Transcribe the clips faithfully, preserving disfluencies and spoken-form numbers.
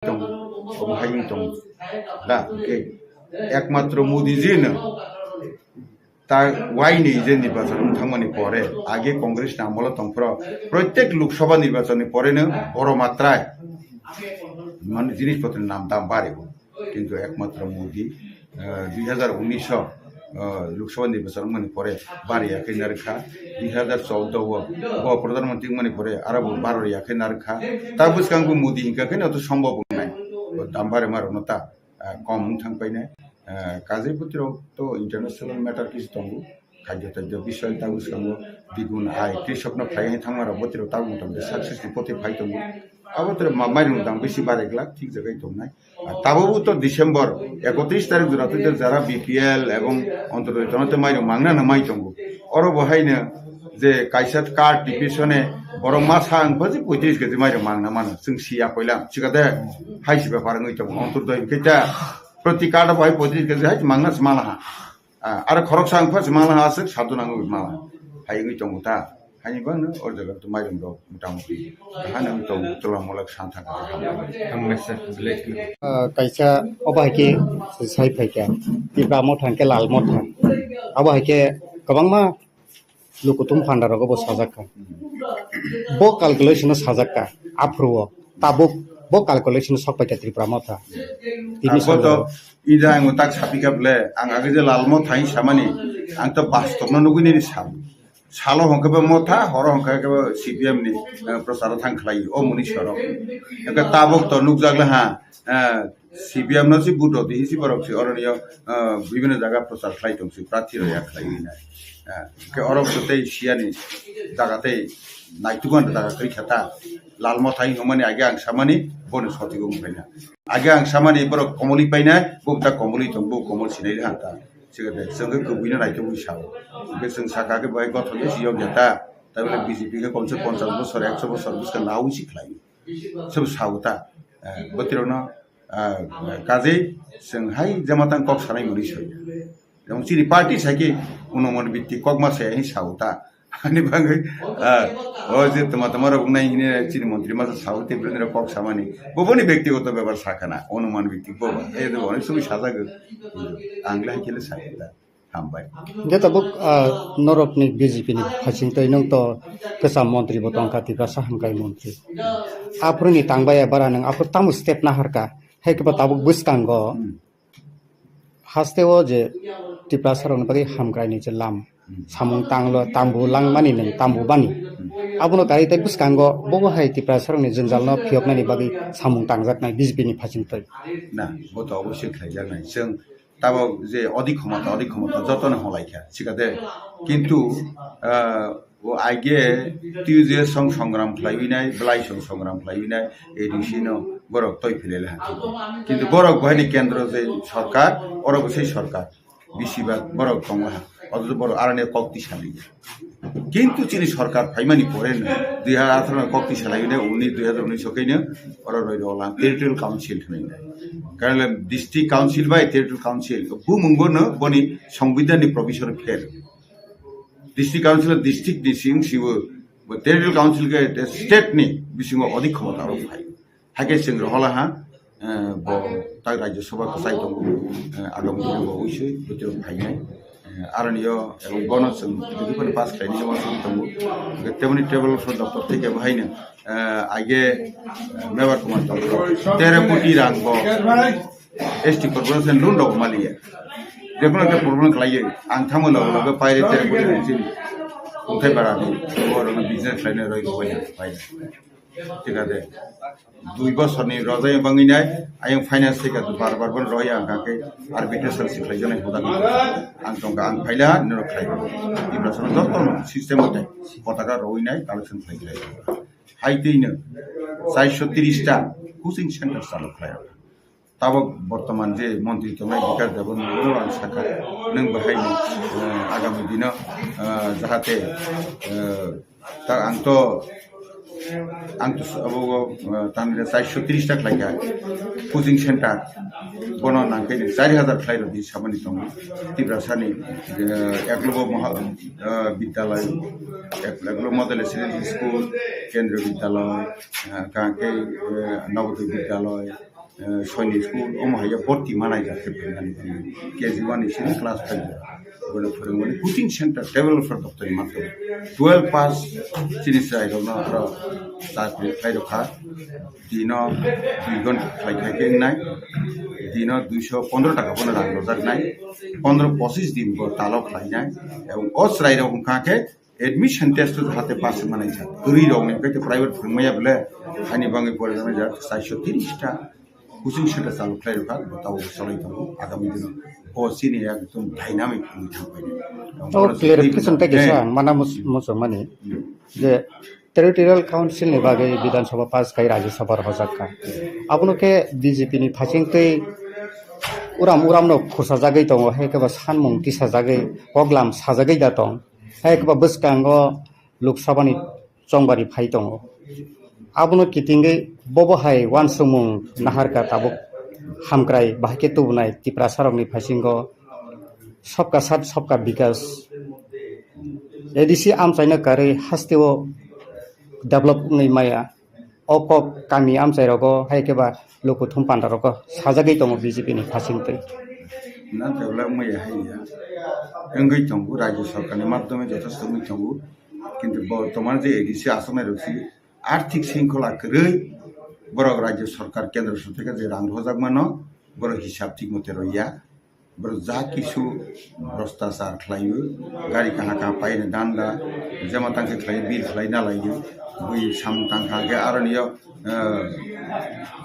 tong, obo hai wng tong. Da, okay. Ekmatro Modi ji no ta waini je nirbachon wng thangmani pore, age Congress ni amolo tongphro, protek Lok Sabha nirbachon ni pore no boro matrai mane jinis potro ni nam dam bari bo. Kintu ekmatro Modi, eh, dui hazar unis o, eh, Lok Sabha nirbachon wngmani pore bari ya khe narwkha, dui hazar choudo o bo Pradhan Mantri wngmani pore aro bo baro ya khe narwkha. Ta bwskango Modi hinkha khe no to sombhob wngnai. Bo dam bari ma rokno ta, eh, kom wng thang painai. Eh, kajai bwtwi rok to international matter kisi tongo. Khajjo tajjo bisoi ta bwskango bigun ai krisokno phaiwi thangma rok bwtwi rok tabuk motamte success ni poti phai tongo. Abo tore ma-, mairung dam bisi barai glak thik jagai tongnai. Ar tabuk to December ekotris tarik jora twi jara B P L ebong Antyodoi tono te mairung mangna no mai tongo. Oro bo haino je kaisa card ni bisone borok masa ang phaji poitris keji mairung mangna mano. Chwng siya koilam chikade hai si bepar wngwi tongo. Antyodoi hwnkhe ta proti card bo hai poitris keji hai mangna se mala ha. Ah, aro khoroksa ang first mala aswk sadhu nango mala. Hai wngwi tongo ta. Haini bangno o jaga to mairung rok motamuti. Hano wngwi tongo tola molak santa ka. Ang message village ni. Ah, kaisa obo hai khe sai phai kha. Tipra motha hwnkhe lal motha. Abo hai khe kwbangma lukuthum phanda rogo bo sajak kha. Bo calculation o sajak kha. Aphuru o tabuk bo calculation o sok pai kha Tripura motha. Tini Ang bo to salo. Ida ang tak sapi kha ble, ang age je lal motha hin samani, ang to bastop no nugui nini sam. Salo hongke be motha, horo hongke be C P M ni, eh, procharo thang khlai, o muni sorok. Eke tabuk to nukjak le ha, eh, C P M no si budo di hisi borok si oroni yo, eh, bibhinno jaga prochar khlai tong si, prathi rok ya khlai wi nai. Eh, ke orok to tei siyani jaga tei naitukan jaga kri khata. Lal motha hin hongmani age ang samani, bono sotigo wng paina. Age ang samani borok komoli painai, bo ta komoli tong, bo komol sinai le hanta. Chwng khe chwng khe kubui no naitugwi sao. Hwnkhe chwng sakha khe bai gothok khe si yokya ta. Tabole B J P khe komse ponchash bosor, ekso bosor bwskang nawi si khlai. Sobo sao ta. Eh, bwtwi rokno, ah, kajei chwng hai jema tang kok sanai mwnwi soi. Jemon chini party sai khe unuman bhitti kok ma sai hai sao ta. Ani bagwi, ah, o je tama tama rok nai hini chini montri masa sao te bini rok kok samani. Bo boni bektigoto bepar sakha na, onuman bhitti bo ba. E do onek somoy sajago. Ang lai khe le sakha da. Hambai. Hingke tabuk, ah, norokni B J P ni phasing twi nwng to kwcham montri bo tongkha, Tiprasa hamkrai montri. Aphuruni tangbai bara nwng aphuru tamo step naharkha. Hai khe bo tabuk bwskango. Hmm. Haste o je Tiprasa rokni bagwi hamkrai ni je lam. Hmm. Samung tanglo, tambu langmani nwng tambu bani. Hmm. Abono kari tei bwskango bobo hai Tiprasa rokni jwngjal no phiyoknani bagwi samung tangjaknai B J P ni phasing twi. Na, bo to obosoi khlaijaknai. Chwng Tabok je odik khomota, odik khomota jotono holaikha, sikade. Kintu, ah, o aige twi je song songram khlaiwi nai, belai song songram khlaiwi nai, A D C no borok toi philele ha. Kintu borok bahini kendro je sorkar, oro bo sei sorkar, bisi ba borok tongo ha. Othocho borok aroni kok tisali. Kintu chini sorkar phaimani pore no dui hajar atharo no kok tisalai ne, uni dui hajar unis o khe no oro roi rok lang territorial council hinwi nai. Karon le district council bai territorial council bumung bo no boni songbidhan ni provision pher. District council district ni sing sibo bo territorial council khe state ni bisingo odik khomota rok phai. Hakhe chwng rohola ha, eh, bo tak Rajya Sabha kwchai tongo, eh, agam dino bo uisui bwtwi phainai. Eh, aroni yo, eh, bono chwng bwtwi pass khlainai joma chwng tongo. Hwnkhe teboni table pho doptor theke bo haino, eh, aige, eh, Mevar Kumar tongo. Tero koti rang bo S T corporation loan rok maliya. Jekono ekta problem khlaiwi ang thangma logo logo paire tero koti rang chini. Kungthai bara ni, bo rokno business khlainai roi bo bai, bai. Thik ase. Dui bosorni rojai bangwi nai, ayang finance thika bar bar bono roya hwnkha khe arbitration si khlai jani hoda. Ang tongkha, ang phaila, nino khlai. Ibra sono joto system mate potaka rowi nai, collection khlai khlai. Hai twi no char sho tris ta coaching center chalo khlai. Tabok bortoman je montri tongnai Bikas Debbarma, bono ang sakha, nwng bahai ni, eh, agami dino, eh, jahate, eh, ta ang to, ang to abo, eh, tamni char sho tris ta khlai kha coaching center, bono nang khe char hajar khlai rw di samani tongo. Tiprasani, eh, Eklavya Maha-, eh, Vidyalaya, Ek-, Eklavya Model Residential School, Kendriya Vidyalaya, eh, kha khe, eh, Navodaya Vidyalaya, eh, Soini school, omo hai ya borti manai ja khe phwrwngmani phwrwngmani. K G one ni sini class five ja. Bono phwrwngmani coaching center developer doptani mathai. Twelve pass chini chwrai rokno aro chakri khlai rokha. Dino dui ghonta khlai khai khe wngnai. Dino duiso pondro taka bono rang rojak nai. Pondro pochis din bo talo khlai nai. Ebong o chwrai rok wngkha khe admission test o jahate pass wngmani sa. Kwrwi rok ni khe private phwrwngmaya bole hani bangwi pore jani ja chaiso tiris ta, coaching center chalu khlai rokha, bo tabuk cholai tongo. Agami dino o chini ekdom dynamic wngwi thang pai. O clarification tei kisa ang mana mus-, muchungmani je Territorial Council ni bagwi Bidhan Sabha pass khai Rajya Sabha rohorjak kha. Abono khe B J P ni phasing twi uram uram no khursa jagwi tongo, hai khe bo sanmung tisa jagwi, poglam sajagwi da tong. Hai khe bo bwskango Lok Sabha ni chongbari phai tongo. Abono kitingwi bobo hai uansukmung naharkha tabuk hamkrai bahai khe tubunai Tiprasa rokni phasingo Sabka Saath Sabka Vikas A D C amchaino karwi hasteo develop wngwi maya. O kok kami amchai rogo hai khe ba lukuthum panda rogo sajagwi tongo B J P ni phasing twi. Na develop maya hai ya. Wngwi tongo, Rajya Sarkar ni madhyome jotosto wngwi tongo. Kintu bortoman je A D C asongnai rok si arthik sringkhola kwrwi borok Rajya Sarkar, Kendra Sarkar je rang rohorjak mano, borok hisab thik mote rw ya. Borok ja kisu bhrastachar khlaio, gari kaha kaha paina danda, jema tangkhe khlai, bill khlai na laio, bui samung tangkha khe aroni yo, eh,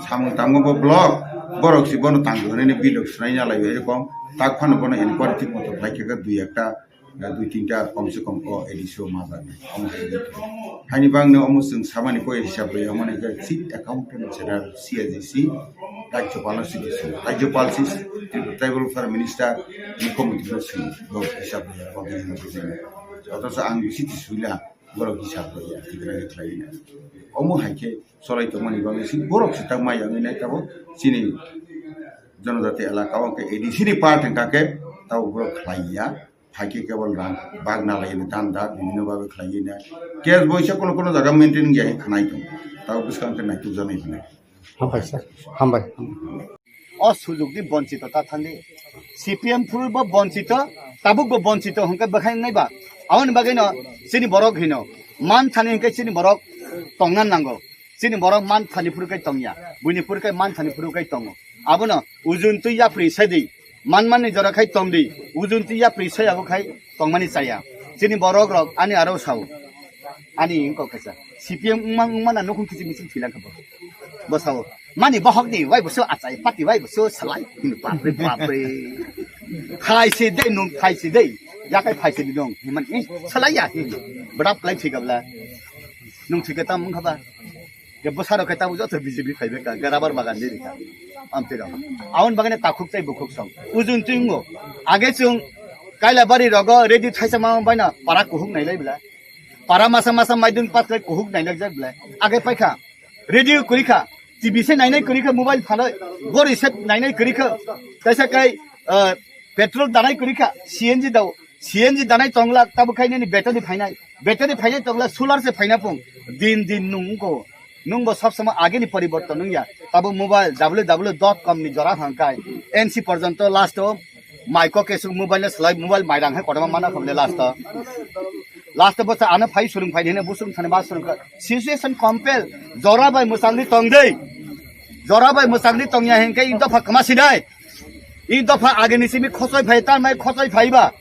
samung tangma bo block, borok si bono tangkha hwnwi bill rok swnaina laio, erokom tak phano bono inquiry thik moto khlai khe dui ekta, eh, dui tinta kom se kom o A D C o ma bai. Omo hai wngwi thang. Haini bagwi no omo chwng samani koi hisab rwya, omo ni je Chief Accountant General, C A G C, Rajyopal no sidi swi, Rajyopal si Tribal Welfare Minister ni committee no swi, bo hisab rwya, bo bini no bujina. Othocho ang bisi tiswila, borok hisab rwya, tigra khlai na. Omo hai khe cholai tongmani bagwi si borok si tak mai wngwi nai tabuk chini jonojati elaka o khe A D C ni part hwnkha khe tabuk borok khlai ya. Hakhe kebol rang bag nalai dan da bibhinno bhabe khlaiwi na. Case boisa kono kono jaga maintain ya khnai tong. Tao bwskang khe naituk janai hwnwi. Hambai sir, hambai. O sujukni bonchito ta thangdi. C P M phuru bo bonchito, tabuk bo bonchito hwnkhe bwkhai nai ba. Aboni bagwino chini borok hino man thani hwnkhe chini borok tongna nango. Chini borok man thani phuru kai tongya, buini phuru kai man thani phuru kai tongo. Abono ujun twi yapri sai di, man manni jora khai tong di, ujun twi yapri sai abo khai tongmani chaya. Chini borok rok ani aro sao, ani wngkok kaisa C P M wngma wngma na nukhung kiching kiching thilak bo, bo sao. Mani bohok ni wai bo so achai, pati wai bo so salai, hino bapre bapre. Phai se dei nung phai se dei, yakai phai se di nung, himan, eh, salai ya, hino. Bwrap lai thik abla. Nung thik tam wngkha ba. Ke bwsarok khe tabuk joto B J P phaibai ka, ke rubber bagan ni rikha. Amtwi rok. Aboni bagwi takhuk tei bukhuk song. Ujun twi wngo. Age chwng Kailabari rogo radio thaisa ma baina para kuhuk nailai bla. Para masa masa maidun pat kai kuhuk nailai jak bla. Age paikha. Radio kurikha. T V se nainai kurikha, mobile phalai. Gori se nainai kurikha. Kaisa kai, ah, petrol danai kurikha. C N G dao. C N G danai tongla, tabuk khai nini battery phainai. Battery phainai tongla, solar se phaina pung. Din din nung ko. Nung bo sob somoi ageni poriborton nung ya. Tabuk mobile W W W dot com ni jora hangkai. N C porjonto last o mai ko kesu mobile na slai mobile mai rang hai kotoma mana khamle last o. Last o bwsa ano phai surung phai hene busung thani ba surung kha. Situation compel. Jora bai mwchangni tong dei. Jora bai mwchangni tong ya hengke i dopha kama sinai. I dopha ageni simi khosoi phai, tar mai khosoi phai ba.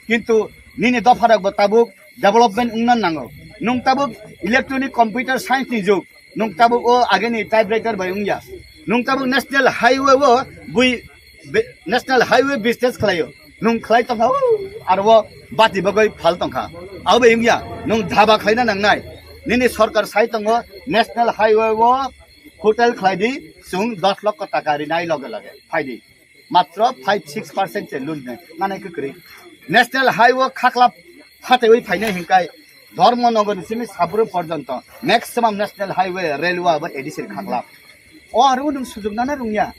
Kintu nini dopha rok bo tabuk development wngna nango. Nung tabuk electronic computer science ni jug. Nung tabuk o ageni typewriter bai wngya. Nung tabuk national highway o bui be-, national highway business khlaio. Nung khlai tongkha o aro o bati bagwi phal tongkha. Abo bai wngya. Nung dhaba khlaina nangnai. Nini sorkar sai tongo national highway o hotel khlai di, chwng dos lokho taka rinai loge loge phai di. Matro five six percent se loan nai, nanai kwrwi. National highway khakla phatewi phainai hinkai Dharmanagar ni simi Sabru porjonto maximum national highway railway abo A D C khakla. O aro nung sujug nana rungya.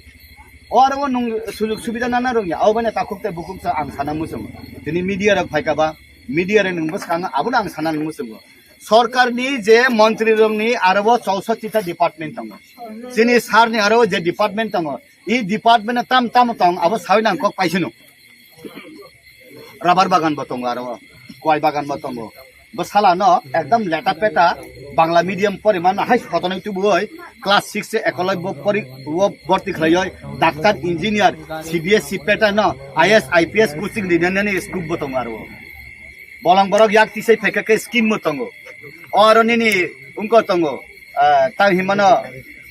O aro nung sujug subida nana rungya. Abo bana takhuk tei bukhuk sa ang sana muchung. Tini media rok phaika ba, media rok nung bwskang abo ang sana muchung. Sorkarni je montrirokni aro chousottita department tongo. Chini sarni aro je department tongo, i department tam tam tong abo sawi nang kok paisino. Rabar bagan bo tongo aro, kwai bagan bo tongo. Bo salano ekdam leta peta Bangla medium porimano hai sotonoi tubui class six se ekoloi bo pori wo borti khlaioi doctor engineer C B S E pattern no I A S I P S coaching rinani scope bo tongo aro. Bolong borok yak tisai phaikha khe scheme bo tongo. Oro nini wngko tongo, ah, tang himano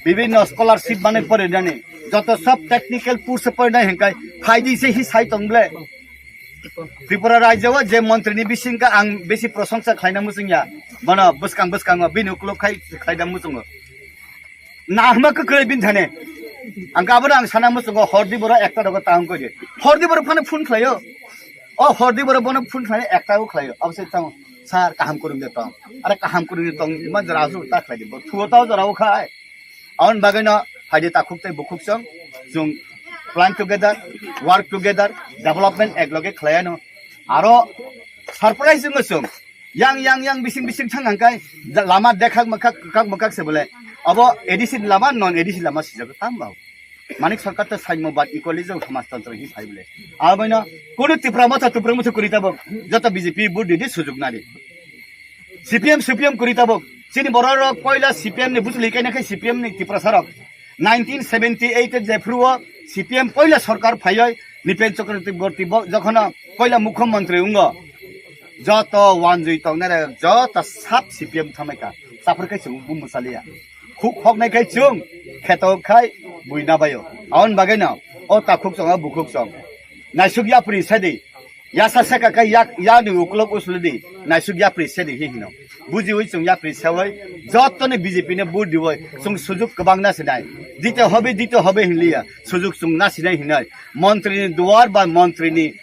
bibinno scholarship manwi porinani. Joto sob technical course porinai hinkai phaidi se hi sai tong ble. Tripura rajyo o je montri ni bisingka ang besi prosongsa khlaina muchungya. Bono bwskang bwskango bini ukuluk khai khlaida muchungo. Nahma kwkhwrwi bini thani. Ang abono ang sana muchungo hordi borok ekta rogo tahung kori. Hordi borok phano phone khlaio. O hordi borok bono phone khlai ekta o khlaio. Abo se tamo sir kaham kwrwng de tong. Are kaham kwrwng de tong ma jora asu ta khlai di. Bo thuo ta jora o khai. Aboni bagwino phaidi takhuk tei bukhuk chwng, chwng plan together, work together, development ekloge khlaiano. Aro surprise wngwi chwng yang, yang, yang bising, bising thang hangkai lama dekhak mwkhak, kwkak mwkhak se bole. Abo A D C ni lama, non A D C lama sijak tang bao. Manik Sarkar ta saimo bad equally jong samajtantro hi phai bole. Aboino kono Tipra Motha, Tipra Motha kuri tabok joto B J P vote didi sujuk nadi. C P M, C P M kuri tabok. Chini borok rok poila C P M ni bujuli kaina khai C P M ni Tiprasa rok. Nineteen seventy eight e jephru o C P M poila sorkar phaioi Nipen Chakraborty bo jokhono poila mukhyamantri wngo. Joto wanjui tongnai rok joto sab C P M thamai ka. Saphar kai chwng bumbo chaliya. Khuk hoknai khai chwng kheto khai buina baio. Aon bagwi no o takhuk chwng o bukhuk chwng. Naisuk yapri sedi. Yasa seka kai yak yani uklok uslidi. Naisuk yapri sedi hi hino. Bujiwi chwng yapri sewoi jotoni B J P ne vote diwoi chwng sujuk kwbang nasinai. Dite hobe, dite hobe hinliya. Sujuk chwng nasinai hinoi. Montri ni duar ba montri ni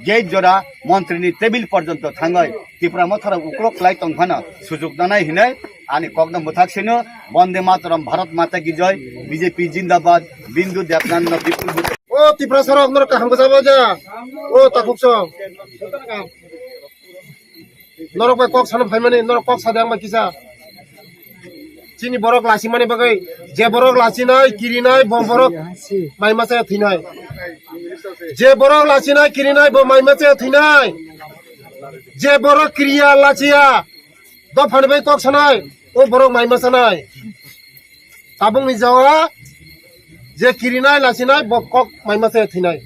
gate jora, montri ni table porjonto thangoi Tipra Motha rok uklok lai tong phano sujuk nanai hinoi ani kokno mwthak sino. Bonde Mataram, Bharat Mata Ki Jai, B J P Jindabad, Bindu Debnan no bipul vote. O Tiprasa rok norok kaham bwsa bo ja. O takhuk song. Norok bai kok sana phaimani, norok kok sade ang bai kisa. Chini borok lasimani bagwi, je borok lasinai, kirinai, bo borok mai masa thwinai. Je borok lasinai, kirinai, bo mai masa thwinai. Je borok kiriya, lasiya, dophani bai kok sanai, o borok mai masa nai. Tabukni jaga je kirinai lasinai bo kok maima se thwinai.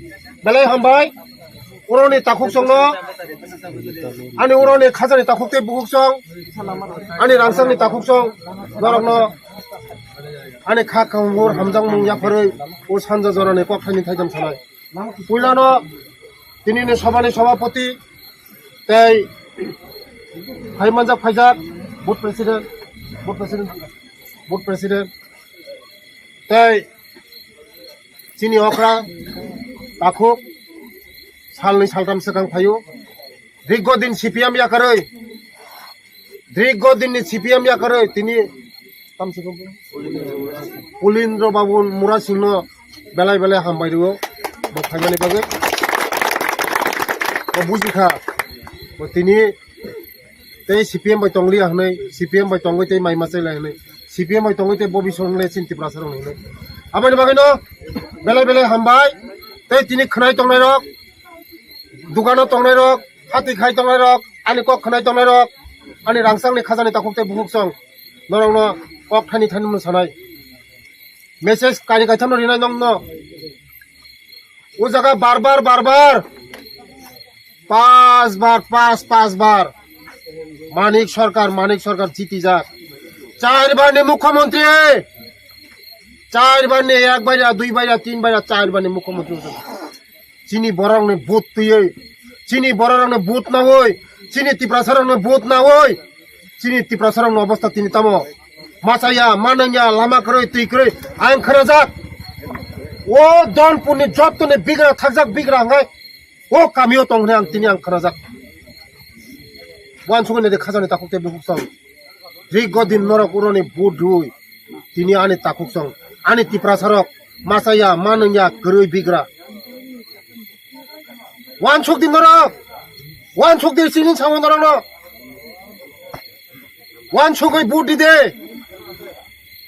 Belai hambai. Uroni takhuk songno, ani uroni khajani takhuk tei bukhuk song, ani rangchakni takhuk song, norokno ani kha kaham hor hamjakmung yapharwi o sanja jorani kok thaini thaijam sanai. Puilano tinini sobani sobapoti tei phaimanjak phaijak booth president, booth president, booth president tei chini okra takhuk salnwi saltham swkang phaio. Dirgo din C P M yakarwi, dirgo din ni C P M yakarwi tini Pulindra Babu Murasingno belai belai hambai rwo bo phaimani bagwi. Bo bujikha, bo tini tei C P M bai tongliya hwnwi, C P M bai tongwi tei mai machai lai hwnwi, C P M bai tongwi tei bo bisong le chini Tiprasa rok hwnwi. Aboni bagwino belai belai hambai. Tei tini khwnai tongnai rok, dukano tongnai rok, hati khai tongnai rok, ani kok khwnai tongnai rok, ani rangchakni khajani takhuk tei bukhuk song norokno kok thani thani mung sanai. Message kari kaitham no rinai nongno. O jaga bar bar, bar bar. Pas bar, pas, pas bar. Manik Sarkar, Manik Sarkar jiti jak. Char bar ni mukhyamantri. Char bar ni ek bar ya, dui bar ya, tin bar ya, char bar ni mukhyamantri. Chini borok ni vote twiwi, chini borok rok ni vote nawi, chini Tiprasa rok ni vote nawi, chini Tiprasa rok ni obostha tini tamo. Machaya, manangya, lama kwrwi, twi kwrwi, ang khnajak. O Donpur ni joto ni bigra, thakjak bigra hwnkhai, o kamio tong hwnwi ang tini ang khnajak. Wansugwi naidi khajani takhuk tei bukhuk song. Dirgo din norok uroni vote rwi, tini ani takhuk song, ani Tiprasa rok, machaya, manangya, kwrwi bigra. Wansuk di norok, wansuk di sini samo norok no. Wansugwi vote di de.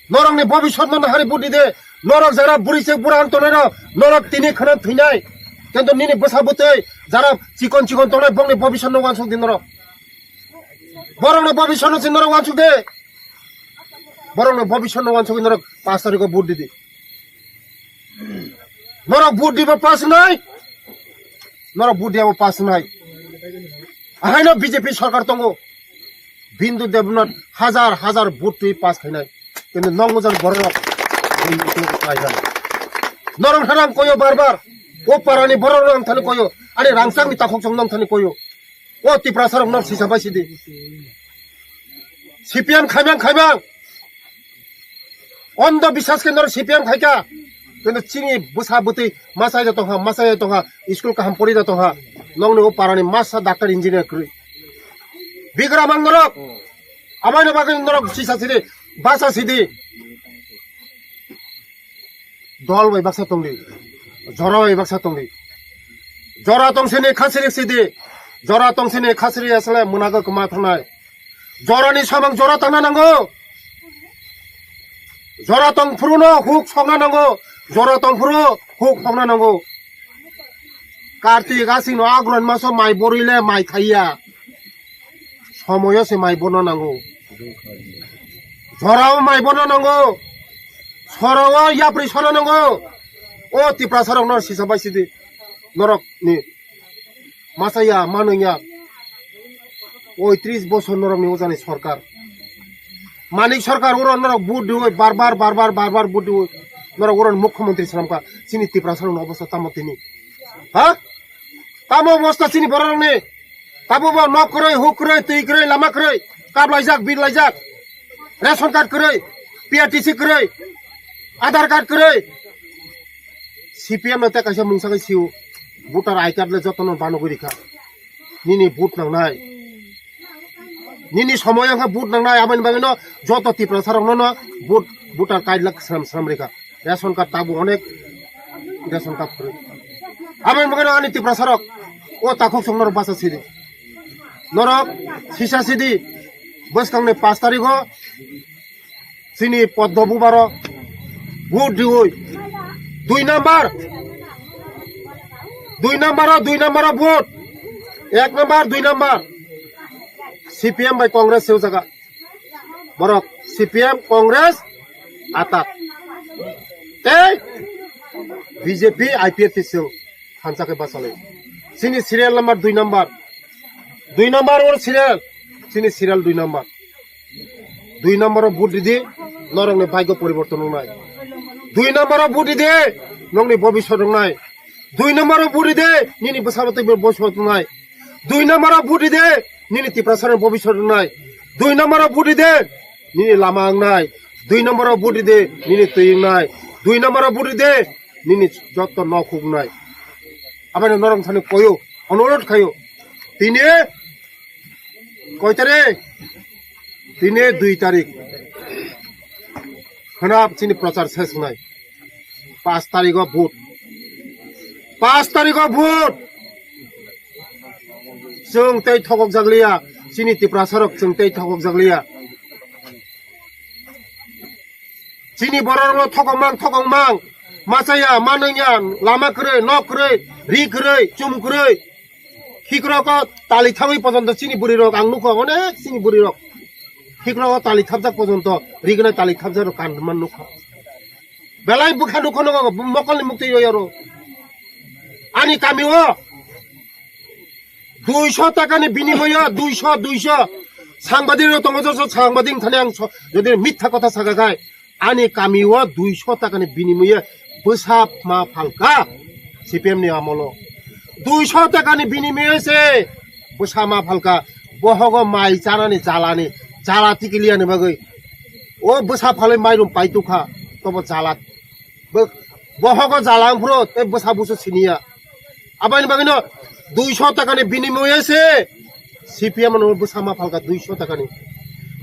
Norokni bobiswt no nahari vote di de. Norok jara bwrwi se bura ang tongnai rok, norok tini kheno thwinai. Kintu nini bwsa bwtwi jara chikon chikon tongnai bongni bobiswt no wansuk di norok. Borokni bobiswt no se norok wansuk de. Borokni bobiswt no wansugwi norok pash tarikh o vote di di. Norok vote diba pass wngnai. Norok vote diya bo pass wngnai. Ahaino B J P sarkar tongo. Bindu Debnath hajar hajar vote twi pass khainai. Kintu nong mujang borok rok. Norok thani ang koyo bar bar. O parani borok rok ang thani koyo. Ani rangchak ni takhuk chong nong thani koyo. O Tiprasa rok nor sisa bai sidi. C P M khaimang khaimang. Ondo biswas khe nor C P M khaika. Kintu chini bwsa bwtwi masa ya tongha, masa ya tongha, school kaham pori da tongha. Nongni o parani masa doctor engineer kwrwi. Bigra mang norok. Amaino bagwi norok sisa sidi, basa sidi. Dol bai baksa tongdi. Jora bai baksa tongdi. Jora tongsini khasiri sidi. Jora tongsini khasiri asle munago kwma thangnai. Jorani samang jora tangna nango. Jora tong phuru no huk songna nango. Jora tong phuru huk songna nango. Kartik asing no agron maso mai borwi le mai thaiya. Somoyo se mai bono nango. Jorao mai bono nango. Sorao yapri sono nango. O Tiprasa rok no sisa bai sidi. Norok ni masa ya, mano ya. Oi tris bosor norok ni ojani sorkar. Manik sorkar oro norok vote diwi bar bar, bar bar, bar bar vote diwi. Norok oro mukhyamantri swnamkha. Chini Tiprasa rok no obostha tamo tini. Ha? Tamo obostha chini borok rok ni? Tamo bo nok kwrwi, huk kwrwi, twi kwrwi, lama kwrwi, kap laijak, bil laijak, ration card kwrwi, P R T C kwrwi, Aadhaar card kwrwi. C P M no tei kaisa mungsa khe sio, voter I card le joto no banogwi rikha. Nini vote nangnai. Nini somoy wngkha vote nangnai, aboni bagwi no joto Tiprasa rok no no vote, voter card le sram sram rikha. Ration card tabuk onek ration card kwrwi. Aboni bagwi ani Tiprasa rok o takhuk song norok basa sidi. Norok sisa sidi bwskangni pash tarikh o chini Poddo Bubaro vote diwi. Dui number. Dui number o, dui number o vote. Ek number, dui number. C P M bai Congress se o jaga. Borok C P M, Congress, atak. Tei B J P, I P F T song thansa khe bachalai. Chini serial number dui number. Dui number or serial. Chini serial dui number. Dui number o vote didi, norokni bhagyo poriborton wngnai. Dui number o vote didi, nokni bobiswt wngnai. Dui number o vote didi, nini bwsabo tei bobiswt wngnai. Dui number o vote didi, nini Tiprasani bobiswt wngnai. Dui number o vote didi, nini lama wngnai. Dui number o vote didi, nini twi wngnai. Dui number o vote didi, nini jotto nok huk wngnai. Aboni norok thani koyo, onurodh khayo. Tini koi tarik? Tini dui tarik. Khwnap chini prochar ses wngnai. Pash tarikh o vote. Pash tarikh o vote. Chwng tei thokok jak liya. Chini Tiprasa rok chwng tei thokok jak liya. Chini borok rok thokok mang, thokok mang. Machaya, manwngya, lama kwrwi, nok kwrwi, ri kwrwi, chum kwrwi. Khikrok o tali thangwi pojonto chini bwrwi rok ang nukha, onek chini bwrwi rok. Khikrok o tali thapjak pojonto, rignai tali thapjak rok kan man nukha. Belai bwkha nukha nogo, mokolni muktwi roi aro. Ani kami o duiso takani binimoyo, duiso, duiso. Sangbadik rok tongo, joto sangbadik thani ang so-, jodi mitha kotha saka khai, ani kami o duiso takani binimoye bwsa ma phalka C P M ni amolo. Duiso takani binimoye se bwsa ma phalka. Bohogo mai chanani jalani, jala tikiliani bagwi. O bwsa phalwi mairum paitukha, tobo jala. Bo-, bohogo jala wngphuru tei bwsa busu siniya. Aboni bagwino duiso takani binimoye se C P M no bwsa ma phalka duiso takani.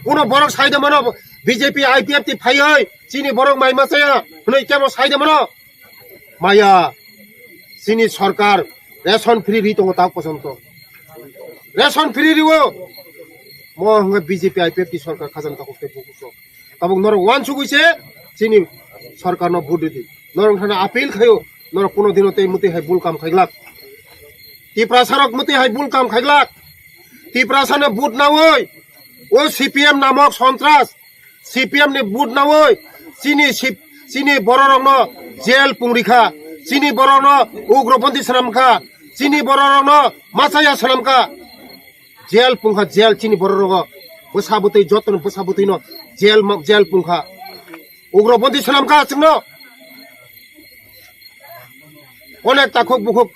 Kuno borok saide mano B J P I P F T phaioi chini borok mai machaya hwnwi kebo saide mano? Maya, chini sorkar ration free ri tongo tak pojonto. Ration free riwo. Mo hwnga B J P I P F T sorkar khajani takhuk tei bukhuk sok. Tabuk norok wansugwi se chini sorkarno vote ridi. Norok thana appeal khayo, norok kuno dino tei muti hai bul kam khaiglak. Tiprasa rok muti hai bul kam khaiglak. Tiprasa no vote nawi, o C P M namok sontras, C P M ni vote nawi, chini sip-, chini bororokno jail pungrikha, chini bororokno ugroponthi swnamkha, chini bororokno machaya swnamkha. Jail pungkha, jail chini borok rogo. Bwsa bwtwi, jotono bwsa bwtwino jail ma-, jail pungkha. Ugroponthi swnamkha chwngno. Onek takhuk bukhuk,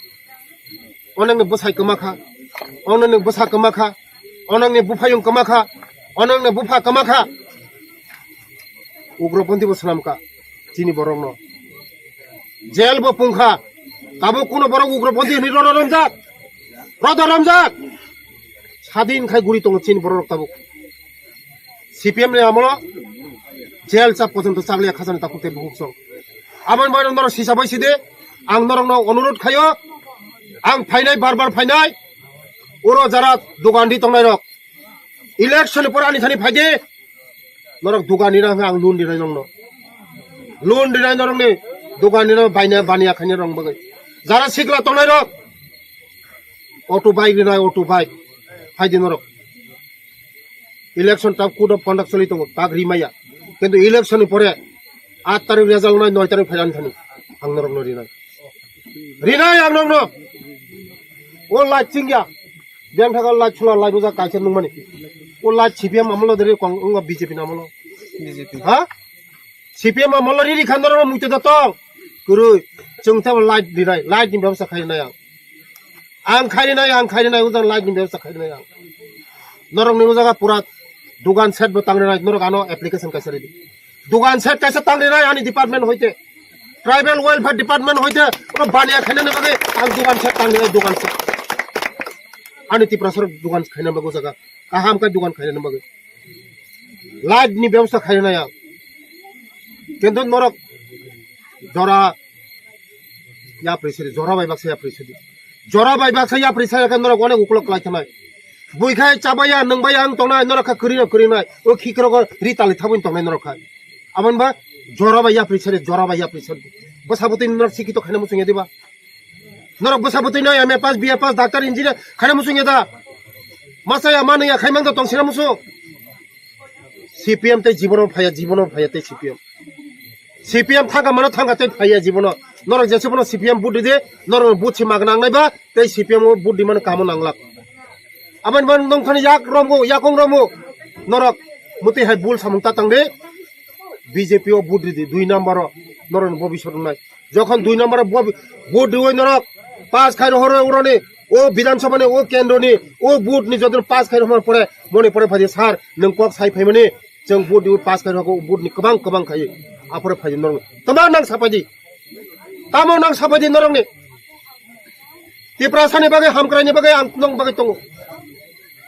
onekni bwsai kwmakha, onekni bwsa kwmakha, onekni buphayung kwmakha, onekni bupha kwmakha. Ugroponthi bo swnamkha chini borokno. Jail bo pungkha. Tabuk kuno borok ugroponthi hinwi rodo romjak. Rodo romjak. Sadin khai guri tongo chini borok tabuk. C P M ni amolo jail cha pojonto chakliya khajani takhuk tei bukhuk song. Aboni bagwi norok sisa bai side, ang norokno onurot khayo, ang phainai, bar bar phainai, oro jara dogan di tongnai rok, election ni pore ani thani phaidi, norok dogan rina hwnka ang loan rinai nongno, loan rinai norokni dogan rina baina baniya khaina rong bagwi, jara sikla tongnai rok, auto bike rinai, auto bike phaidi norok. Election tak code of conduct choli tongo, tak rimaya. Kintu election ni pore aat tarik result nai noi tarik phairan thani ang norokno rinai. Rinai ang norokno. O light chingya. Beng thago light chula light bujak kaisa nungmani. O light C P M amolo dere kong wngkha B J P ni amolo. B J P. Ha? C P M amolo riri khan norokno muitu da tong. Kwrwi. Chwng tebo light rinai. Light ni bebostha khainai ang. Ang khainai, ang khainai, ujang light ni bebostha khainai ang. Norok ni o jaga pura dugan set bo tangrinai, norok ano application kaisa ridi. Dugan set kaisa tangrinai ani department hoite. Tribal Welfare Department hoite, ono baniya khainani bagwi ang dugan set tangrinai, dugan set. Ani Tiprasa rok dugan khaina bagwi o jaga. Kaham khe dugan khainani bagwi. Light ni bebostha khainai ang. Kintu norok jora yapri sidi, jora bai baksa yapri sidi. Jora bai baksa yapri saya khe norok onek uklok klai thanai. Bui khai chabaya, nwngbaya ang tongnai, norok kha kwrwi no kwrwi nai. O khikrok o ri tali thabwi tongnai norok kha. Aboni ba jora bai yapri sidi, jora bai yapri sidi. Bwsa bwtwi norok sikito khaina muchung ya diba? Norok bwsa bwtwi no M A pass, B A pass, doctor, engineer khaina muchung ya da? Masa ya, manu ya, khaimang da tong sina muchung. C P M tei jibono phaiya, jibono phaiya tei C P M. C P M thangka mano thangka tei phaiya jibono. Norok jese bono C P M vote ridi, norok vote si magna nangnai ba, tei C P M o vote rimani kamo nanglak. Aboni bo nongthani yak romgo, yakong romgo. Norok muti hai bul samung ta tangdi. B J P o vote ridi, dui number o norok ni bobiswt wngnai. Jokhon dui number o bo-, vote riwi norok pass khai rohor uroni, o Bidhan Sabha ni, o kendro ni, o vote ni jodon pass khai rohor pore, moni pore phaidi sir, nwng kok sai phaimani, chwng vote riwi pass khai rohor, vote ni kwbang kwbang khai, apore phaidi norok. Tamo nang sapaidi. Tamo nang sapaidi norok ni. Tiprasa ni bagwi, hamkrai ni bagwi, ang nong bagwi tongo.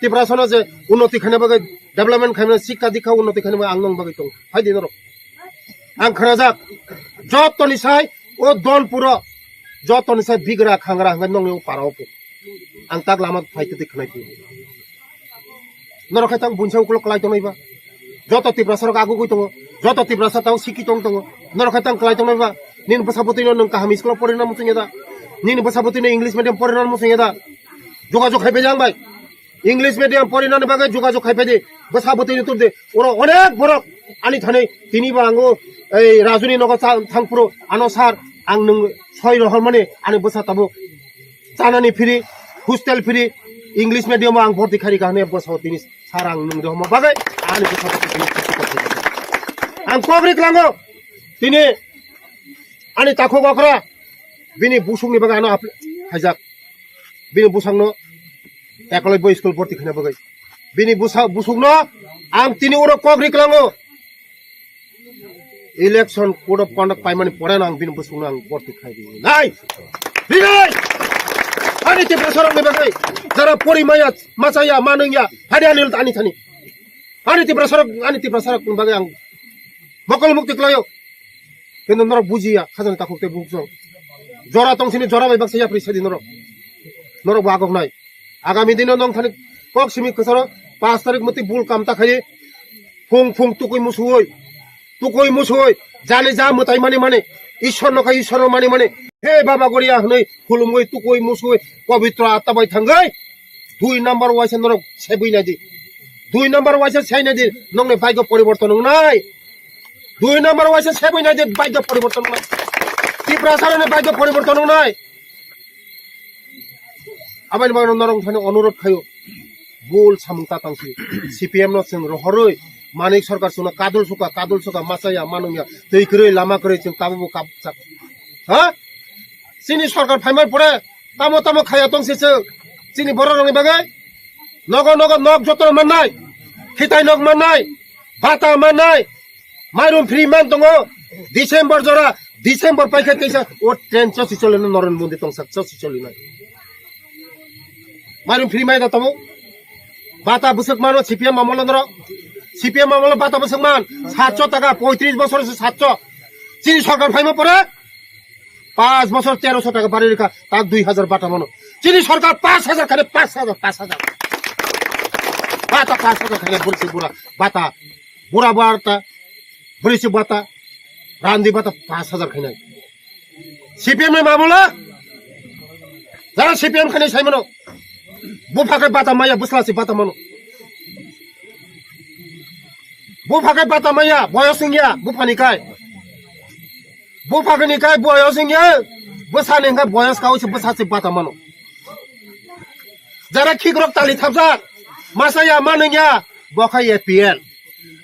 Tiprasa no je unnoti khaina bagwi, development khaina, sikka dikka unnoti khaina bagwi, ang nong bagwi tongo. Phaidi norok. Ang khnajak, jotoni sai o Donpuro, jotoni sai bigra khangra hwnkhai nongni o para o pho. Ang tak lama phai twi khnai phi. Norok khai tang bunsa ukulok klai tongnai ba. Joto Tiprasa rok agugui tongo, joto Tiprasa tang siki tong tongo. Norok khai tang klai tongnai ba. Nini bwsa bwtwi no nwng kaham school o porina muchung ya da? Nini bwsa bwtwi no English medium porina muchung ya da? Jogajog khai bai ang bai. English medium porinani bagwi jogajog khai phaidi, bwsa bwtwi ni tubdi. Oro onek borok ani thani tini bo ang o ei Rajuni nogo cha-, thangphuru ano sir ang nwng soi rohormani ani bwsa tabuk chanani free, hostel free, English medium o ang borti khairi kahne bwsa o tini sir ang nwng rohorma bagwi ani bwsa bwtwi tini khusi kok khai. Ang kok ri klango tini ani takhuk okra bini busungni bagwi ano apl-, khaijak. Bini bwsakno Ekolobya school borti khaina bagwi. Bini bwsa-, bwsukno ang tini oro kok ri klango. Election code of conduct paimani poreno ang bini bwsukno ang borti khai rinai. Rinai! Ani Tiprasa rokni bagwi jara pori maya, machaya, manungya, phadi ani, ani thani. Ani Tiprasa rok, ani Tiprasa rokni bagwi ang mokol mukti klaio. Kintu norok bujiya, khajani takhuk tei bukhuk song. Jora tong sini jora bai baksa yapri sadi norok. Norok bo agok nai. Agami dino nong thani kok simi kwcharo Pas tarik mati bul kam ta khai. Phung phung tukui musui. Tukui musui. Jani ja mutai mani mani. Ishwar no khai Ishwar no mani mani. He Baba Goria hwnwi khulumui tukui musui. Pabitra atta bai thangwi. Dui number waisa norok sebui nai di. Dui number waisa sai nai di. Nongni bhagyo poriborton wngnai. Dui number waisa sebui nai di bhagyo poriborton wngnai. Tiprasarani bhagyo poriborton wngnai. Aboni bagwi norok thani onurot khayo. Bul samung ta tangsi. C P M no chwng rohorwi. Manik Sarkar chwngno kadul suka, kadul suka, machaya, manungya. Twi kwrwi, lama kwrwi chwng tabukbo kabjak. Ha? Chini sarkar phaimar pore tamo tamo khaya tongsi chwng. Chini borok rokni bagwi. Nogo nogo nok joto mannai. Khitai nok mannai. Bata mannai. Mairum free man tongo. December jora, December paikha kaisa o train chosi cholino Narendra Modi tongsak chosi cholino. Mairum free mai da tamo. Bata bwswk mano C P M amolo noro. C P M amolo bata bwswk man. Satso taka, poitris bosor se satso. Chini sarkar phaima pore. Pas bosor terosho taka bari rikha, tak dui hajar bata mano. Chini sarkar pas hajar khare pas hajar, pas hajar. Bata pas hajar khare bursi bura bata. Bura bata, bursi bata, randi bata pas hajar khainai. C P M ni mamula? Jara C P M khainai sai mano. Bupha khe bata maya, bwsla se bata mano. Bupha khe bata maya, boyos wngya, buphani kai. Buphagini kai boyos wngya, bwsani hwnkhe boyos kaui se bwsa se bata mano. Jara khikrok tali thapjak, masa ya manwngya, bo khai A P L.